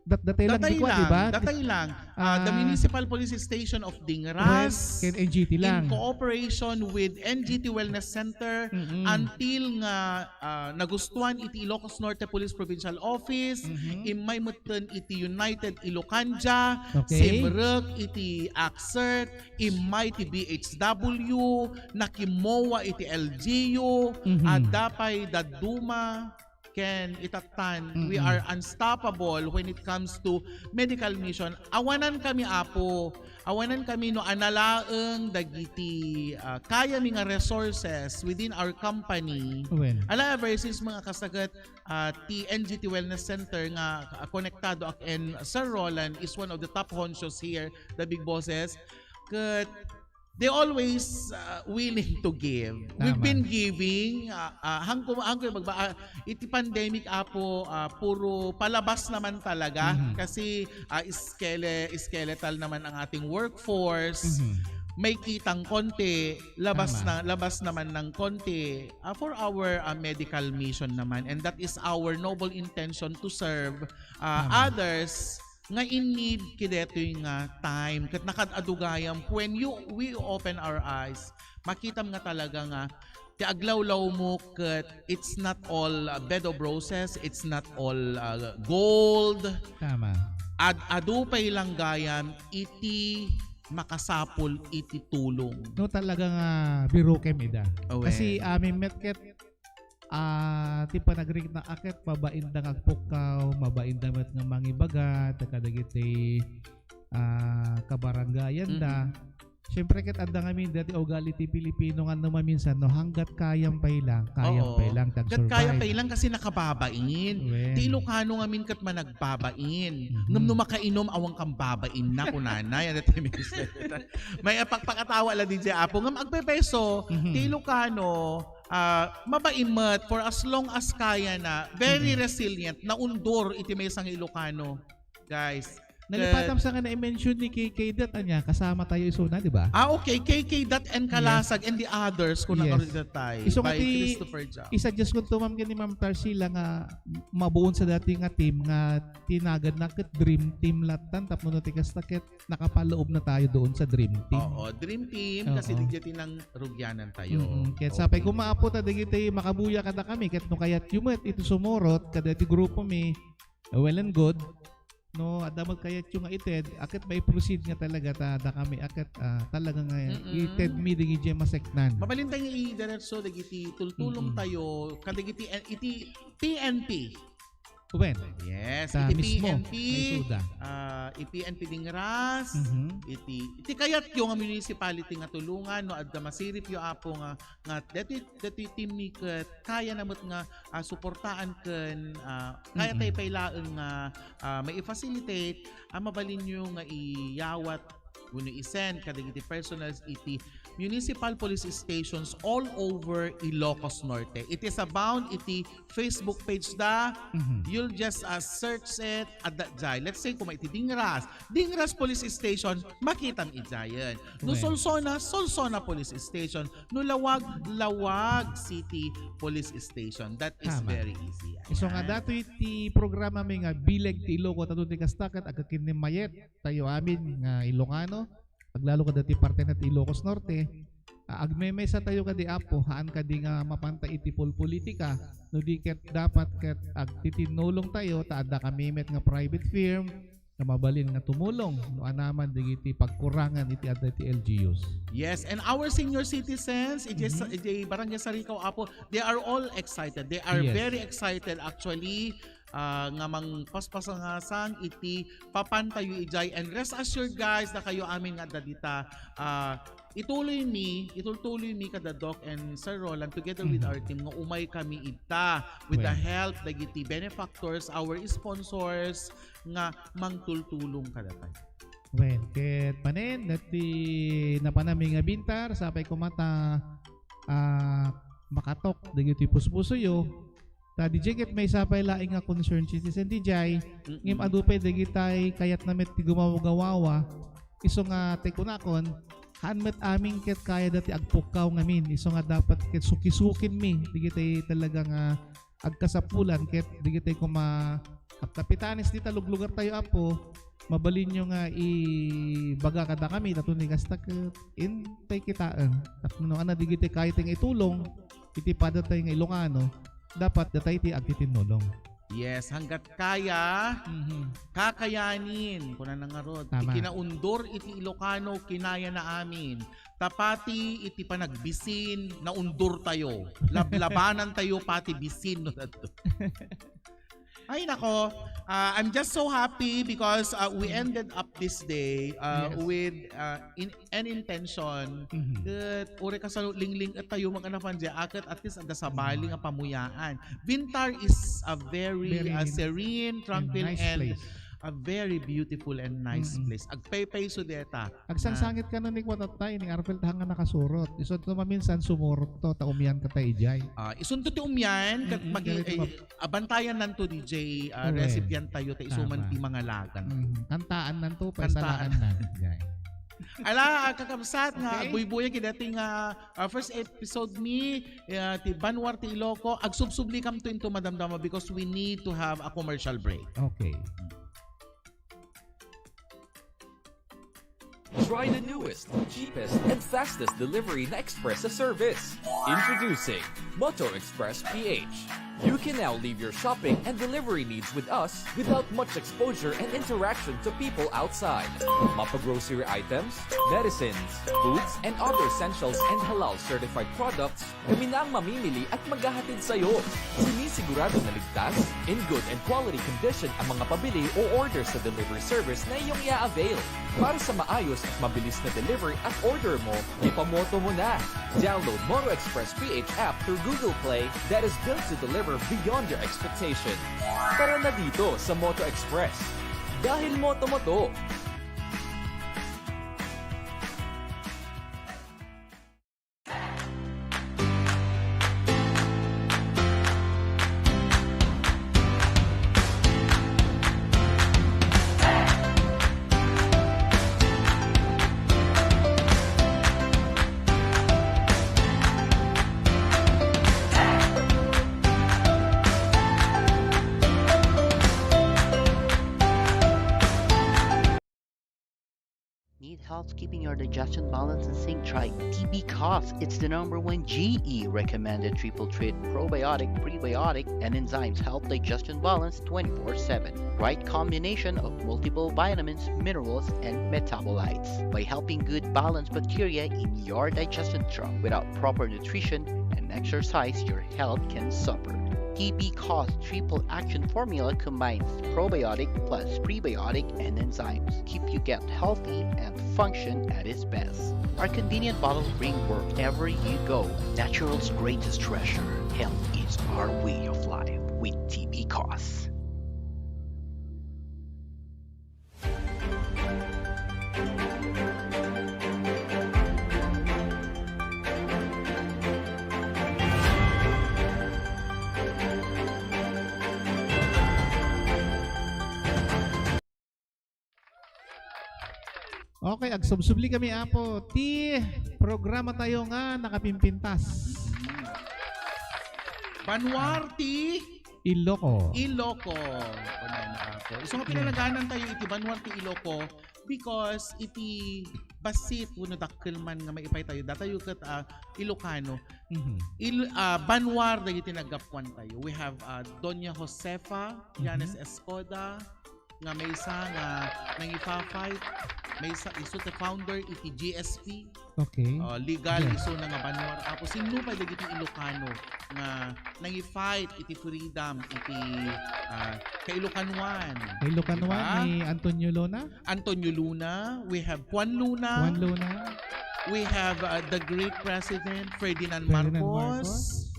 dat-, datay lang, di kua, di ba? Datay lang, datay lang. Ah, the, ah, Municipal Police Station of Dingras, ken N G T lang, in cooperation with N G T Wellness Center, mm-mm, until nga, ah, nagustuan iti Ilocos Norte Police Provincial Office, mm-hmm, immay metten iti United Ilocandia, okay, simrek iti Assert, immay ti B H W, nakimmuar iti L G U, mhm, adda pay dadduma, ken itattan, we, mm-mm, are unstoppable when it comes to medical mission. Awanan kami, Apo. Awanan kami no analaeng dagiti, ah, kayami nga resources within our company. Wen. Ala, ever since mga kasagat, ah, ti N G T Wellness Center nga, ah, konektado ak and Sir Roland is one of the top honchos here, the big bosses. Ket they always, ah, willing to give. We've, tama, been giving, ah, ah, hangko, hangko magba-, ah, iti pandemic, Apo, ah, puro palabas naman talaga. Mhm. Kasi, ah, skele-, skeletal naman ang ating workforce. Mhm. May kitang konti, labas, tama, na, labas naman ng konti, ah, for our, ah, medical mission naman. And that is our noble intention to serve, ah, tama, others nga in need kidetoy nga time. Ket nakaad-adu gayam, when you, we open our eyes, makitam nga talaga nga ti aglawlawmo ket it's not all, uh, bed of roses, it's not all, uh, gold. Tama. Ad-adu pay lang gayam iti makasapul iti tulong. No, talaga nga birukem ida. Awen. Kasi amin met ket, ah, ti panagrikna a ket mabain da nga agpukkaw, mabain da met nga mangibaga, ta kadagiti, ah, kabarangayan da. Mm-mm. Siyempre, ket adda ngamin dati ugali ti Pilipino nga no maminsan, no, hanggat kayam pay lang, kayam Oo. pay lang, Hanggat kayam pay tag-survive. lang kasi nakababain. Wen. Ti Ilocano ngamin ket managbabain. Mhm. Ngem no makainom, awan kang babain na, kunana. Yan, ati Mister. May pakpakatawa la D J Apo. Ngem agpepeso, Mhm. ti Ilocano, ah, mabain met for as long as kaya na, very Mhm. resilient, naundur iti maysa nga Ilocano. Guys, Nalipatam sa nga na-mention ni K K Dot, anya, kasama tayo isuna, di ba? Ah, okay. K K Dot and Yes. Kalasag and the others, kung Yes. nakarita tayo. Isu nga By ti, Christopher Jao. Isa just kung tumam ni Ma'am Tarsila nga mabuon sa dati nga team nga tinagan na ket Dream Team latan, tapno no ti kasta ket nakapaloob na tayo doon sa Dream Team. Oo, Dream Team, kasi Oo. di dyan tinang rugyanan tayo. Mm-mm. Ket Okay. sapay kumaapo ta, dagiti makabuya kada kami, ket no kayat yu met iti sumurot, kada iti grupo mi, well and good. No, adda met kayatyo nga ited, a ket mai-proceed nga talaga ta, da kami a ket, ah, talaga nga Mm-mm. ited mi dagiti maseknan. Mabalin tayo nga idiretso dagiti tultulong Mm-mm. tayo, kadagiti, eh, iti P N P. Wen. Yes, Ta iti mismo, P N P, maisuda. ah, iti P N P Dingras, Mhm. iti, iti kayatyo nga municipality nga tulungan, no, adda masiripyo, Apo, nga, nga dati, dati team mi ket kaya na met nga, ah, suportaan ken, ah, kaya Mm-mm. tayo pay laeng nga ah, mai-facilitate, a mabalinyo nga iyawat wenno i-send kadagiti personnels iti municipal police stations all over Ilocos Norte. It is abound iti Facebook page da. Mhm. You'll just, ah, search it, adda jay. Let's say, kuma iti Dingras, Dingras Police Station, makitam idiayen. No Well. Solsona, Solsona Police Station. No Laoag, Laoag City Police Station. That is Tama. very easy. Isu nga Ayan. datoy ti programa mi nga Bileg ti Iloko, tato ti kasta ket agkakinnimayet tayo amin nga Ilocano, aglalo kada ti parte na ti Ilocos Norte. Ah, agmemaysa tayo kadi Apo, haan kadi nga mapanta iti polpolitika, no di ket dapat ket agtitinnulong tayo, ta adda kami met nga private firm, nga mabalin nga tumulong no anaman dagiti pagkurangan iti adda iti L G Us. Yes, and our senior citizens, iti sa-, Mhm. iti Barangay Saricao, Apo, they are all excited. They are Yes. very excited, actually, ah, nga mangpaspasangasang iti papan tayo idiay. And rest assured, guys, dakayo amin nga adda dita, ah, ituloy mi, itultuloy mi kada Doc and Sir Roland together with Mhm. our team nga umay kami ita with the Well. help dagiti benefactors, our sponsors, nga mangtultulong kadatayo. Well, ket manen, dati napanami nga bintar, sapay koma ta, ah, makatok dagiti puspusoyo. Ta D J ket maysa pay laeng nga concern citizen D J, Mm-mm. ngem adu pay dagitay kayatna met ti gumawgawawa, isu nga ti kunakon, haan met amin ket kaya dati agpukkaw ngamin, isu nga dapat ket sukisukin mi, dagitay talaga nga agkasapulan ket dagitay koma a kapitanes dita luglugar tayo, Apo, mabalinyo nga ibaga kada kami, tato ni kasta ket intay kitaen. Tapno ania dagitay kaya ti nga itulong, iti padatay nga Ilocano, dapat datay ti agtitinnulong. Yes, hanggat kaya, Mhm. kakayanin, kuna na ngarud, ti Tama. kinaundur iti Ilocano, kinaya na amin. Ta pati iti panagbisin, naundur tayo. Lablabanan tayo pati bisin, no, dadto. Ay, nako. Ah, I'm just so happy because, ah, we Mm. ended up this day, ah, Yes. with, ah, in, an intention Mhm. that uri kasano lingling-et tayo maganapan di aket at least adda sabali Mhm. nga pamuyaan. Bintar is a very, Very ah, serene, and tranquil, nice and place. a very beautiful and nice Mm-mm. place. Agpaypayso deta. Agsangsangit ka na ni kuan tayo, ni Arvel, ta nga nakasurot. Isu to maminsan sumurot to, ta umian ka tayo, Jay. Ah, isunto ti umian, kat Mm-mm, magi-, ganito eh, ma- abantayan nanto, D J, ah, Correct. recipient tayo, ta isu man Tama. ti mangalagan. Mm, kantaan nanto, Kantaan. paisalaan na, Jay. Ala, ah, kakabsat nga, Okay. agbuybuya kidati nga, ah, first episode ni, ah, ti Banwar ti Iloko, agsubsublikamto into madamdama because we need to have a commercial break. Okay. Try the newest, cheapest, and fastest delivery na express a service. Introducing Moto Express P H. You can now leave your shopping and delivery needs with us without much exposure and interaction to people outside. Mapa grocery items, medicines, foods, and other essentials and halal certified products, kami na ang mamimili at maghahatid sa'yo. Sinisigurado na ligtas, in good and quality condition ang mga pabili o order sa delivery service na iyong i-avail. Para sa maayos at mabilis na delivery at order mo, ipamoto mo na. Download Moto Express P H app through Google Play that is built to deliver beyond your expectation. Tara na dito sa Moto Express. Dahil moto-moto. Need help keeping your digestion balance and sync? Try T B Cos. It's the number one G E recommended triple treat, probiotic, prebiotic, and enzymes help digestion balance twenty-four seven. Right combination of multiple vitamins, minerals, and metabolites. By helping good balance bacteria in your digestion tract, without proper nutrition and exercise, your health can suffer. T B Cos triple action formula combines probiotic plus prebiotic and enzymes. Keep your gut healthy and function at its best. Our convenient bottle bring wherever you go. Natural's greatest treasure. Health is our way of life with T B Cos. Okay, agsubsubli kami, Apo, ti programa tayo nga nakapimpintas. Banwar ti Iloko. Iloko. Kunana, Apo. Isu nga pinalaganan tayo iti Banwar ti Iloko because iti bassit wenno dakkel man nga maipay tayo. Datayo ket, ah, Ilocano. Mhm. Il-, ah, Banwar dagiti naggapuan tayo. We have, ah, Doña Josefa Yanes Mhm. Escoda, nga maysa nga nangifa-fight, maysa isu ti founder iti G S P. Okay. Oh, legal Yes. isuna nga Banwar. Apo, sinno pay dagiti Ilocano nga nangi-fight iti freedom iti, ah, kailokanuan. Kailokanuan Diba? ni Antonio Luna? Antonio Luna, we have Juan Luna. Juan Luna. We have, uh, the great President Ferdinand Ferdinand Marcos. Marcos.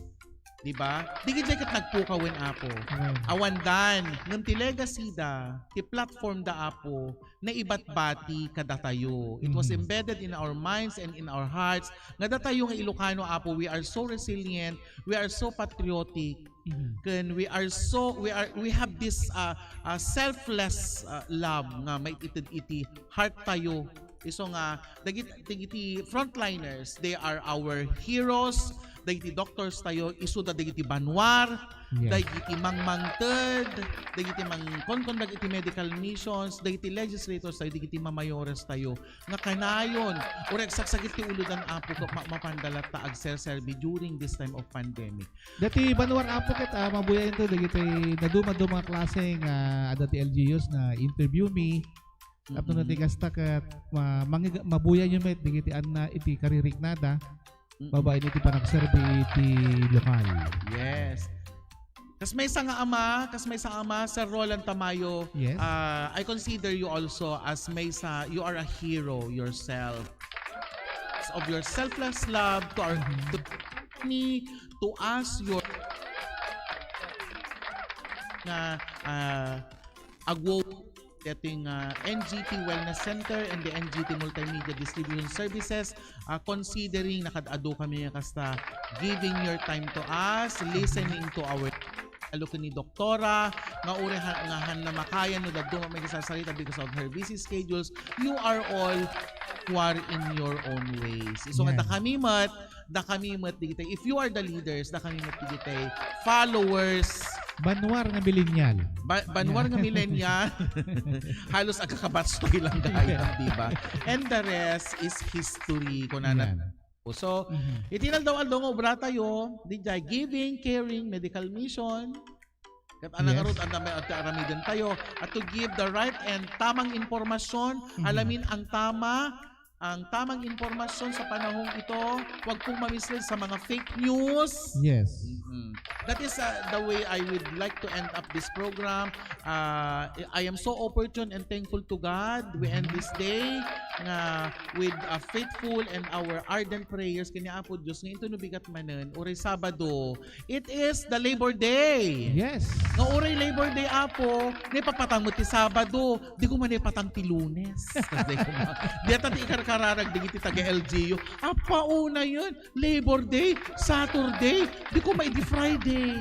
Di ba? Di gid ket nagpukawen, Apo. Amen. Awandan, ngem ti legacy da, ti platform da, Apo, naibatbati kadatayo. It was Mhm. embedded in our minds and in our hearts nga datayo nga Ilocano, Apo, we are so resilient, we are so patriotic, Mhm. ken we are so, we are, we have this, uh, uh, selfless, uh, love nga maited iti heart tayo. Isu nga, dagit-, dagiti frontliners, they are our heroes. Dagiti doctors tayo, isuda dagiti Banwar, Yes. dagiti mangmangted, dagiti mangkonkon dagiti medical missions, dagiti legislators tayo, dagiti mamayores tayo, nga kanayon, uray agsaksakit ti ulodan, Apo, ket ma-, mapanda latta agserserbi during this time of pandemic. Dati Banwar, Apo, ket, ah, mabuyaento dagiti naduma-duma a klase nga adda ti L G Us nga interview mi. Tapno Mm-mm. ti kasta ket ma-, mangiga-, mabuyayo met dagiti anna iti kaririknada Mm-mm. babaen iti panagserbi iti lokal. Yes. Kas maysa nga ama, kas maysa ama, Sir Roland Tamayo, Yes. ah, I consider you also as maysa, you are a hero yourself. Of your selfless love to our, Mm-hmm. to me, to us, your nga, ah, agwo-, getting, ah, N G T Wellness Center and the N G T Multimedia Distribution Services, ah, considering nakad-adu kami nga kasta, giving your time to us, listening to our, alo ken ni Doktora, nga uray ha-, nga han namakayan no dadduma may kasasarita because of her busy schedules, you are all who are in your own ways. Isu nga Yan. dakami met, dakami met digitay. If you are the leaders, dakami met digitay followers, Banwar nga millennial. Ba-, banwar nga millennial. Halos agkakabastoy lang gayam, di ba? And the rest is history. Kunana. Yan. So, Mhm. iti inaldaw-aldaw nga obra tayo, di jay giving, caring, medical mission. Ket ania Yes. ngarud, anda may ati aramiden tayo, at to give the right and tamang impormasyon, Mhm. alamin ang tama, ang tamang impormasyon sa panahong ito. Huwag pong mamislead sa mga fake news. Yes. Mhm. That is, uh, the way I would like to end up this program. Uh, I am so opportune and thankful to God. We end Mhm. this day nga with a faithful and our ardent prayers kini Apo Dios nga inton no bigat manen, uray Sabado, it is the Labor Day. Yes. Nga uray Labor Day, Apo, naipatpatang met ti Sabado, di ko man naipatang ti Lunes. Kas di ko ma-, di ata ti ikarkararag dagiti taga L G U. Apa, una yun, Labor Day, Saturday, di ko maidi Friday.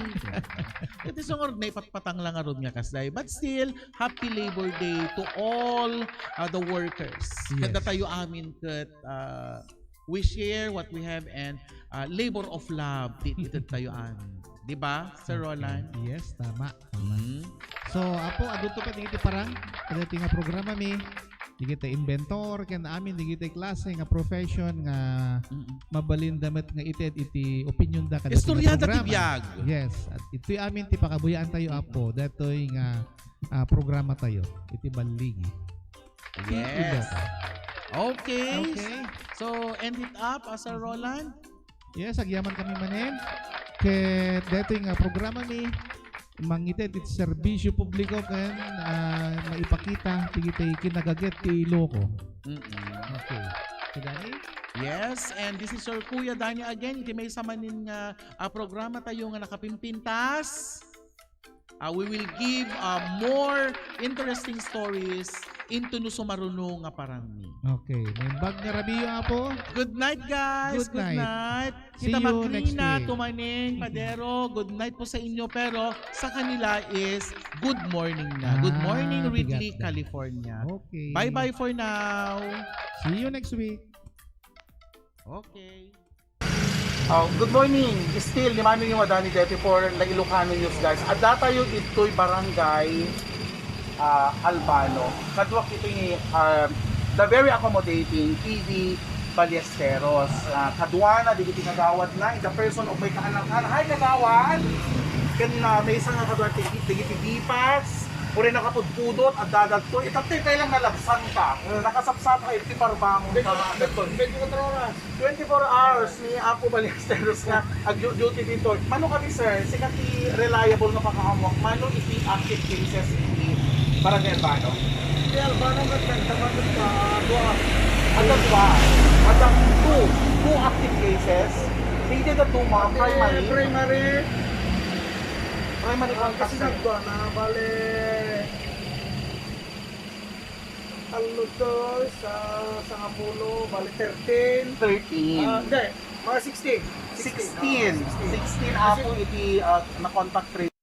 Iti sungor, naipatpatang lang ngarud nga kasday. But still, happy Labor Day to all, uh, the workers. Yes. Kadatayo amin ket, uh, we share what we have and, uh, labor of love ti, ti tayo amin. Di ba, Sir Okay. Roland? Yes, tama. Tama. Mm. So, Apo, adunto pa dagiti parang, kadagiti nga programa mi, dagiti inventor, ken amin, dagiti klase nga profession nga Mm-mm. mabalinda met nga ited iti opinionda kadagiti nga Istorya dati programa. Biag. Yes, at itoy amin ti pakabuyaantayo, Apo, datoy nga, ah, programa tayo, iti Balligi. Yes. Ilocos. Okay. Okay. So, end it up, ah, Sir Roland. Yes, agyaman kami manen. Ket daytoy nga programa mi, mangited iti serbisio publiko ken, ah, maipakita dagiti kinagaget ti Iloco. Mm-mm. Okay. Si Danny? Yes, and this is your Kuya Danny again. Iti maysa manen nga, ah, programa tayo nga nakapimpintas. Ah, we will give, ah, more interesting stories into no sumaruno nga parangmi. Okay. Naimbag nga rabiyo, Apo. Good night, guys. Good Good night. night. See Kita you next Makrina, week. Tumaneng, Padero, good night po sa inyo. Pero sa kanila is good morning na. Good Ah, morning, Ridley, bigat na. California. Okay. Bye-bye for now. See you next week. Okay. Oh, good morning. Still, ni Mano yung Adani Deti for La Ilocano News, guys. Adda tayo ditoy barangay, ah, Albano. Kaduak ito ni, ah, the very accommodating T V Ballesteros. Ah, kaduana, digiti kagawad na, in the person of my kaanakan. Hi, kagawad! Ken, ah, maysa nga kaduak, digi-, digiti bipas, uray nakapudpudot, adda dagtoy. Itaptay tayo lang nalabsang ka. Mm. Nakasapsap ka, iti parbangon ka. Twenty-four, twenty-four oras. Twenty-four hours ni Apo Ballesteros nga agdu-, duty dito. Mano kami, sir? Sika ti reliable nga pakaammo. Mano iti active cases iti Barangay Albano? Iti Albano ket nagtaman ka dua. Adda dua. Adda two. Two active cases. Iti adda two, mga Iti primary. Primary. Primary Ah, contact, kasi sir. Nagdua na, bale, Tallo to sa sangapulo, bali thirteen. Thirteen. Ah, hindi. Mga sixteen. Sixteen. Sixteen. Oo, sixteen. Sixteen Kasi apo iti, ah, na-contact trace.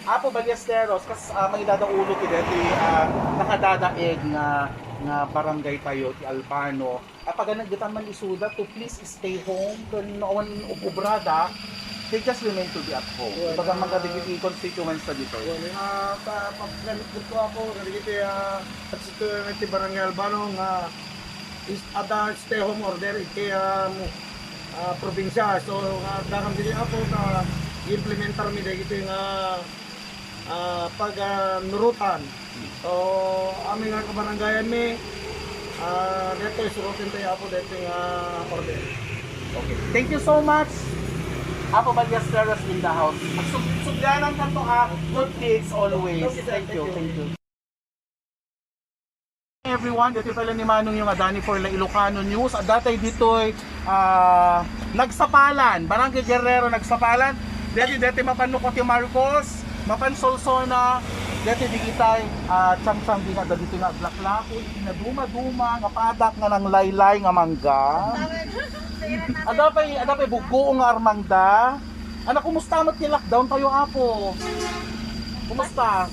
Apo Ballesteros, kas, ah, maidada ulo ti deti, ah, nakadadaeg nga, nga barangay tayo, ti Albano. Apaganagitan man isuda to please stay home, ken no awan ubrada, they just remain to be at home. Well, Ibaga ah, man kadagiti constituents na dito. Well, nga pa, paggamit ko ako, kadagiti, ah, at ito, iti Barangay Albano nga is, at, ah, stay home order iti, ah, mo-, ah, probinsya. So, nga, dakam dili ako na implementar mi dagiti nga ah, paganurotan. So, amin nga kabarangayan mi, ah, detoy suroten tayo, Apo, detoy nga order. Okay. Thank you so much, Apo Ballesteros in the house. Sub-, sugyanan kanto, ha. Good kids always. Okay, sir. Thank you. Thank you. Thank you. Everyone, dito pala ni Manong yung Adani for La Ilocano News. At datay ditoy, ah, Nagsapalan, Barangay Guerrero, Nagsapalan. Dati, dati mapan Nucote Marcos, mapan Solsona. Dati digitay, ah, Chang Chang di nga dito nga aglaklako, iti naduma-duma nga padak nga nanglaylay nga mangga. Ada pay, ada pay buggo nga armangda. Anak, kumusta met ti lockdown tayo, Apo? Kumusta?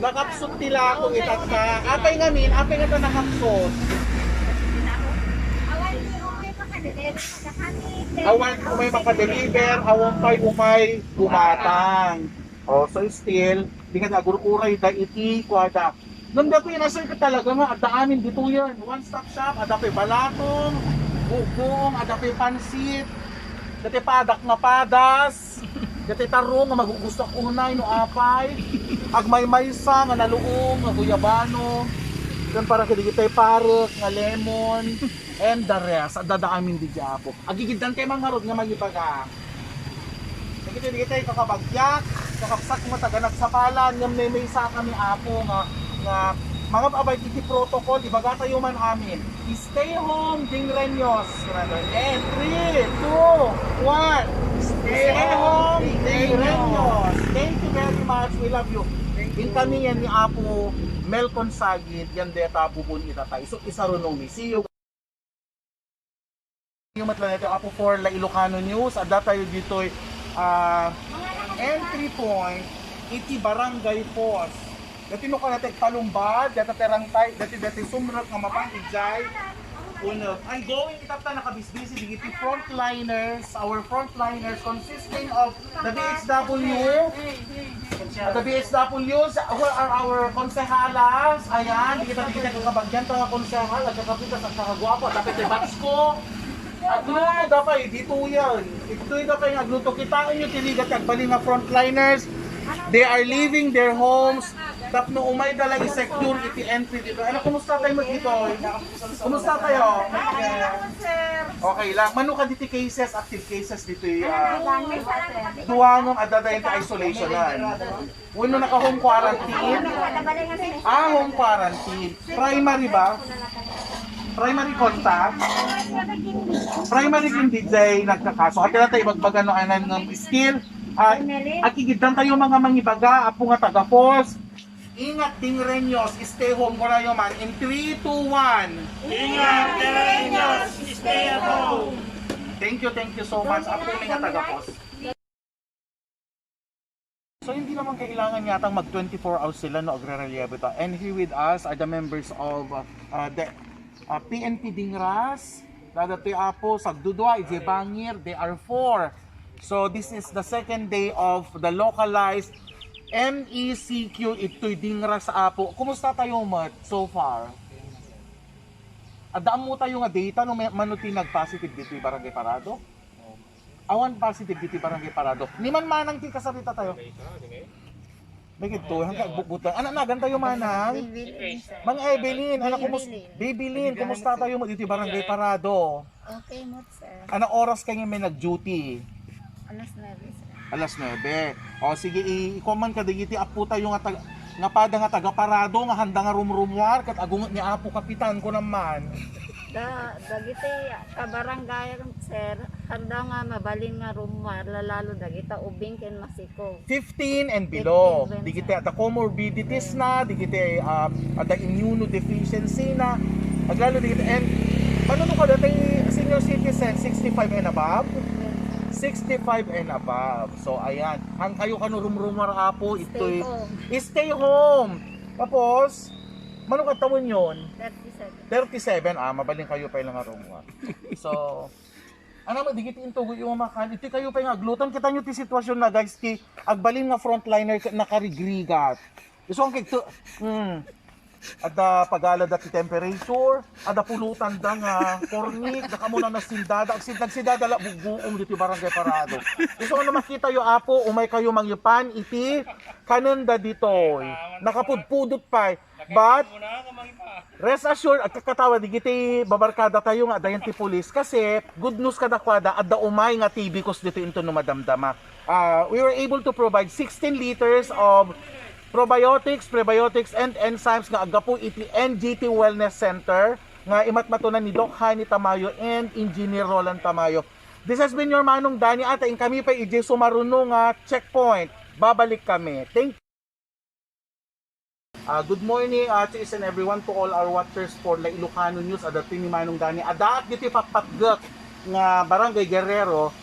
Nakapsut ti lako, itatta. Apay ngamin, apay nga ta nakapsut? Awan, di okay pa ka, dede. Awan umay makadeliver, awan pay umay gumatang. O, so still, di nga agur-uray da iti kuada. Ngem datoy, nasay ka talaga nga adda amin ditoyen. One stop shop, adda pay balatong, bugong, adda pay pansit, dati padak nga padas, dati tarong nga magugusto ak unay no apay, agmaymaysa nga naluong nga guyabano, ken para kadagiti parek nga lemon, and the rest, adda da amin di Apo. Agigiddan kay mangarod nga mangibaga. Dagiti, dagiti, kakabagyak, kakabsat mo taga Nagsapalan, ngem maymaysa kami, Apo, nga, nga mangab-abay iti protocol, ibaga tayo man amin. Stay home, Dingreños. And three, two, one. Stay home, Dingreños. Thank you very much. We love you. Inkami yan ni Apo Mel Consagid, yan deta bubon itata. Isok isarunong mi. See you. Yung matla nito, Apo for La Ilocano News, adda tayo ditoy, ah, entry point, iti Barangay Pos. Dati no ka natin palumbad, dati terang tay, dati, dati sumrek nga mapang ijay. Uno, ang going itap ta nakabisbisi, digiti frontliners, our frontliners consisting of the B H W, the B H Ws, who are our konsehalas. Ayan, di kita, di kita kakabagyan, mga konsehal, at saka pitas, at saka guwapo, at saka batch ko. Agluto da pay, dito yan. Ito yung da pay nga agluto. Kitaan nyo, tirigat, agbalin nga frontliners. They are leaving their homes. Tapno umay da lang i-secure iti entry dito. Ano, kumusta tayo mo dito? Kumusta tayo? Okay lang. Mano ka diti cases, active cases dito, ah, duangan adda dayta isolationan. Wenno naka-home quarantine? Ah, home quarantine. Primary ba? Primary contact? Primary kundi jay nagkakaso. Ati na tayo magpagano anan ng skill. Ah, akigiddan tayo mga mangibaga, Apo nga taga-Pos. Ingat, Dingreños, stay home ko na man in three, two, one. Ingat, Dingreños, stay at home. Thank you, thank you so much. Apo nga taga-Pos. So, hindi naman kailangan yatang mag twenty-four hours sila, no, agrerelyebo ta. And here with us are the members of, uh, uh, the, uh, P N P Dingras. Dada ti Apo, sagdudua, ije bangir, they are four. So, this is the second day of the localized M E C Q itoy Dingras, Apo. Kumusta tayo met so far? Adda ammo tayo nga data no may, mano ti nag-positive ditoy Barangay Parado? Awan positive ditoy Barangay Parado. Ni man manang ti kasarita tayo. May kadto, hangka agbukbutan. Anak nagan tayo manang? Mang Evelyn, anak kumus-, Bebelyn, kumusta tayo mo ditoy Barangay Parado? Okay mo, sir. Ano oras kayo may nag-duty? Alas nuebe, sir. Alas nuebe. O sige, i-, ikuan man kadagiti apo tayo nga tag-, nga pada nga taga Parado nga handa nga rumrumuar ket agunget ni Apo Kapitan ko naman. Da, dagiti kabarangay, sir, handa nga mabalin nga rummuar, lalalo dagita ubing ken masiko. Fifteen and below. Fifteen, digiti adda comorbidities na, digiti, ah, adda immunodeficiency na. Aglalo digiti, and ano no kada tay senior citizen, sixty-five and above? Sixty-five and above. So, ayan. Hangkayo kano rumrumar, Apo, stay itoy home. Stay home. Tapos, mano kadtawon yon? Thirty-seven. Thirty-seven, ah, mabalin kayo pa ilang arumwa. So, ano mo, digiti intugo yung makan. Ito kayo pa yung aglutan. Kita nyo ti sitwasyon na, guys, ti agbalin nga frontliner ka-, nakarigrigat. Iso ang kigto, hmm. Adda pagala dati temperature, adda pulutan da nga kornik, da kamo na nasindada, agsid-, nagsindada la buguong dito barangay Parado. Iso nga makita yo, Apo, umay kayo mangipan iti kanen da ditoy. Nakapudpudot pa. But, rest assured, agkakatawa, digiti babarkada tayo nga, dayan ti pulis. Kasi, good news kadakwada, adda umay nga T B kus dito into no madamdama. Ah, we were able to provide sixteen liters of probiotics, prebiotics, and enzymes nga aggapu iti N G T Wellness Center nga imatmatunan ni Doc Hani Tamayo and Engineer Roland Tamayo. This has been your Manong Danny, ata inkami pa iti sumaruno nga checkpoint. Babalik kami. Thank you. Ah, good morning, ah, to each and everyone, to all our watchers for La Ilocano News. Adda ti ni Manong Dani. Addaak ditoy patpatgek nga Barangay Guerrero.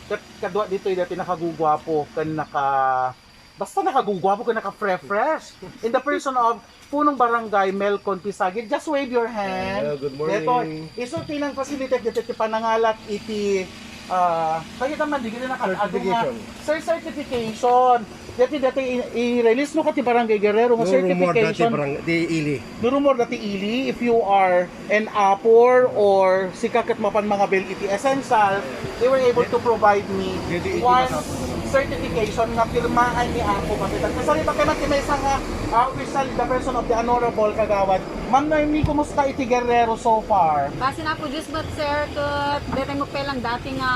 Ket kadua ditoy dati nakagugwapo ken naka-, basta nakagugwapo ken naka-fresh. In the person of Punong Barangay Melcon Pisagid, just wave your hand. Hello, good morning. Detoy, isu ti nang-facilitate ditoy ti panangalak iti, ah, kayat man, di kita naka-, certification. Cer-, certification. Dati, dati i-, i-release no ka ti Barangay Guerrero nga certification. No rumor dati barang-, ti ili. No rumor dati ili, if you are an apor or sika ket mapan mangabil iti Essential, they were able to provide me one certification nga pirmahan ni Apo Kapitan. Kasari pa kay man ti maysa nga, ah, official, the person of the honorable kagawad. Ma'am Noemi, kumusta iti Guerrero so far? Basi na po, Diyos met, sir, ket detay mo pelang dati nga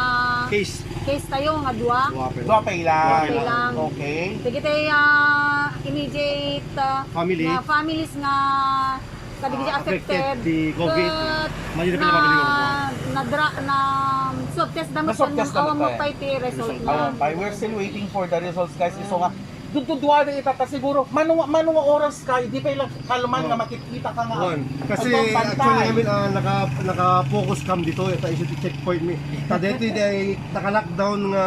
case. Case tayo nga dua. Dua pa lang. Dua pa lang. Dua pa lang. Okay. Dagiti, ah, immediate, ah, family. Nga families nga Kadagiti, ah, affected, affected ti COVID. Ket madi na na, pala pala. Nadra-, na swab test da. Na-swab test da, awan met pay ti result na. Awan pay. We're still waiting for the results, guys. Isu nga, dudduduada ita ta siguro, mano, mano nga oras ka, di pay lang kalman nga makikita ka nga. Awan. Kasi, actually, I mean, ah, naka-, naka-focus kam dito, ita isu ti checkpoint mi. Ta dito, di ay naka-lockdown nga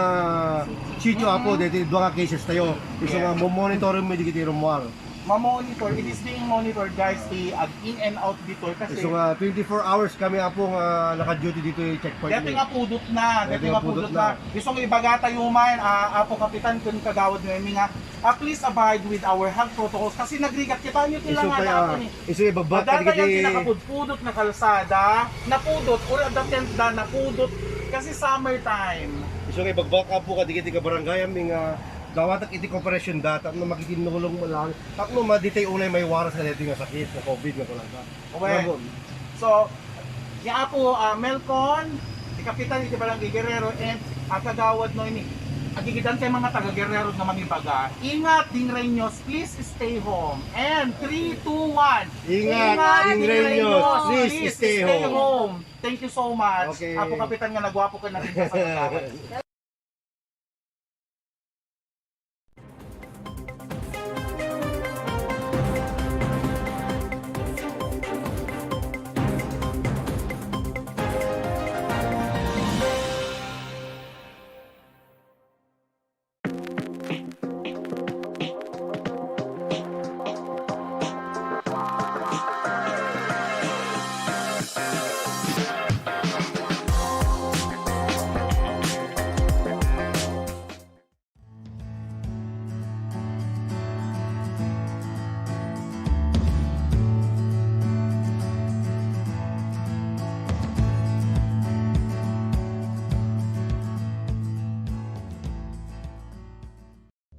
sitio, Apo, dito, dua nga cases tayo. Isu nga, mo-monitor mi di kiti rumor. Ma-monitor, it is being monitored, guys, ti ag-in and out ditoy kasi. So, nga, twenty-four hours kami, Apo, nga naka-duty ditoy checkpoint. Dati nga pudot na, dati nga pudot na. Isu nga ibaga tayo man, ah, Apo Kapitan, ken Kagawad Noemi nga, ah, please abide with our health protocols kasi nagrigat kita, nyo ti langan natin eh. Isu nga ibagbak, dati kadagiti kinakapudpudot na kalsada, napudot, or adda tent da, napudot, kasi summertime. Isu nga ibagbak, Apo, kadagiti kabarangay, amin nga, dawatek iti cooperation da, tapno makitinnulong mo lang, tapno maditay unay may waras nga daytoy nga sakit, nga COVID nga kunada. Okay. So, ni Apo, ah, Melcon, ti kapitan iti Barangay Guerrero, and, ah, Kagawad Noemi. Agigidan kay mga taga Guerrero nga mangibaga, ingat, Dingreños, please stay home. And three, two, one. Ingat, Dingreños, please stay home. Thank you so much. Okay. Apo Kapitan nga nagwapo ka na rin sa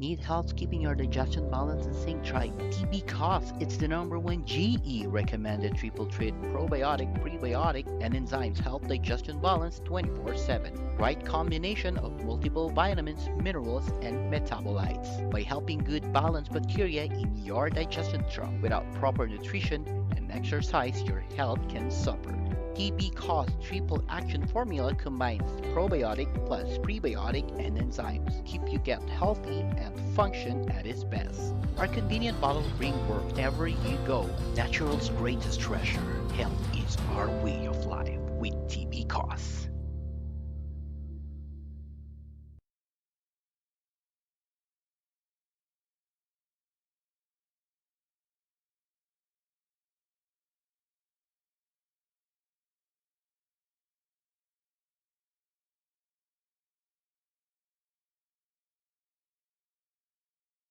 Need help keeping your digestion balance and staying? Try T B Cough. It's the number one G E recommended triple treat, probiotic, prebiotic, and enzymes help digestion balance twenty-four seven. Right combination of multiple vitamins, minerals, and metabolites. By helping good balance bacteria in your digestion tract, without proper nutrition and exercise, your health can suffer. T B Cough triple action formula combines probiotic plus prebiotic and enzymes. Keep your gut healthy and function at its best. Our convenient bottle bring wherever you go. Natural's greatest treasure. Health is our way of life.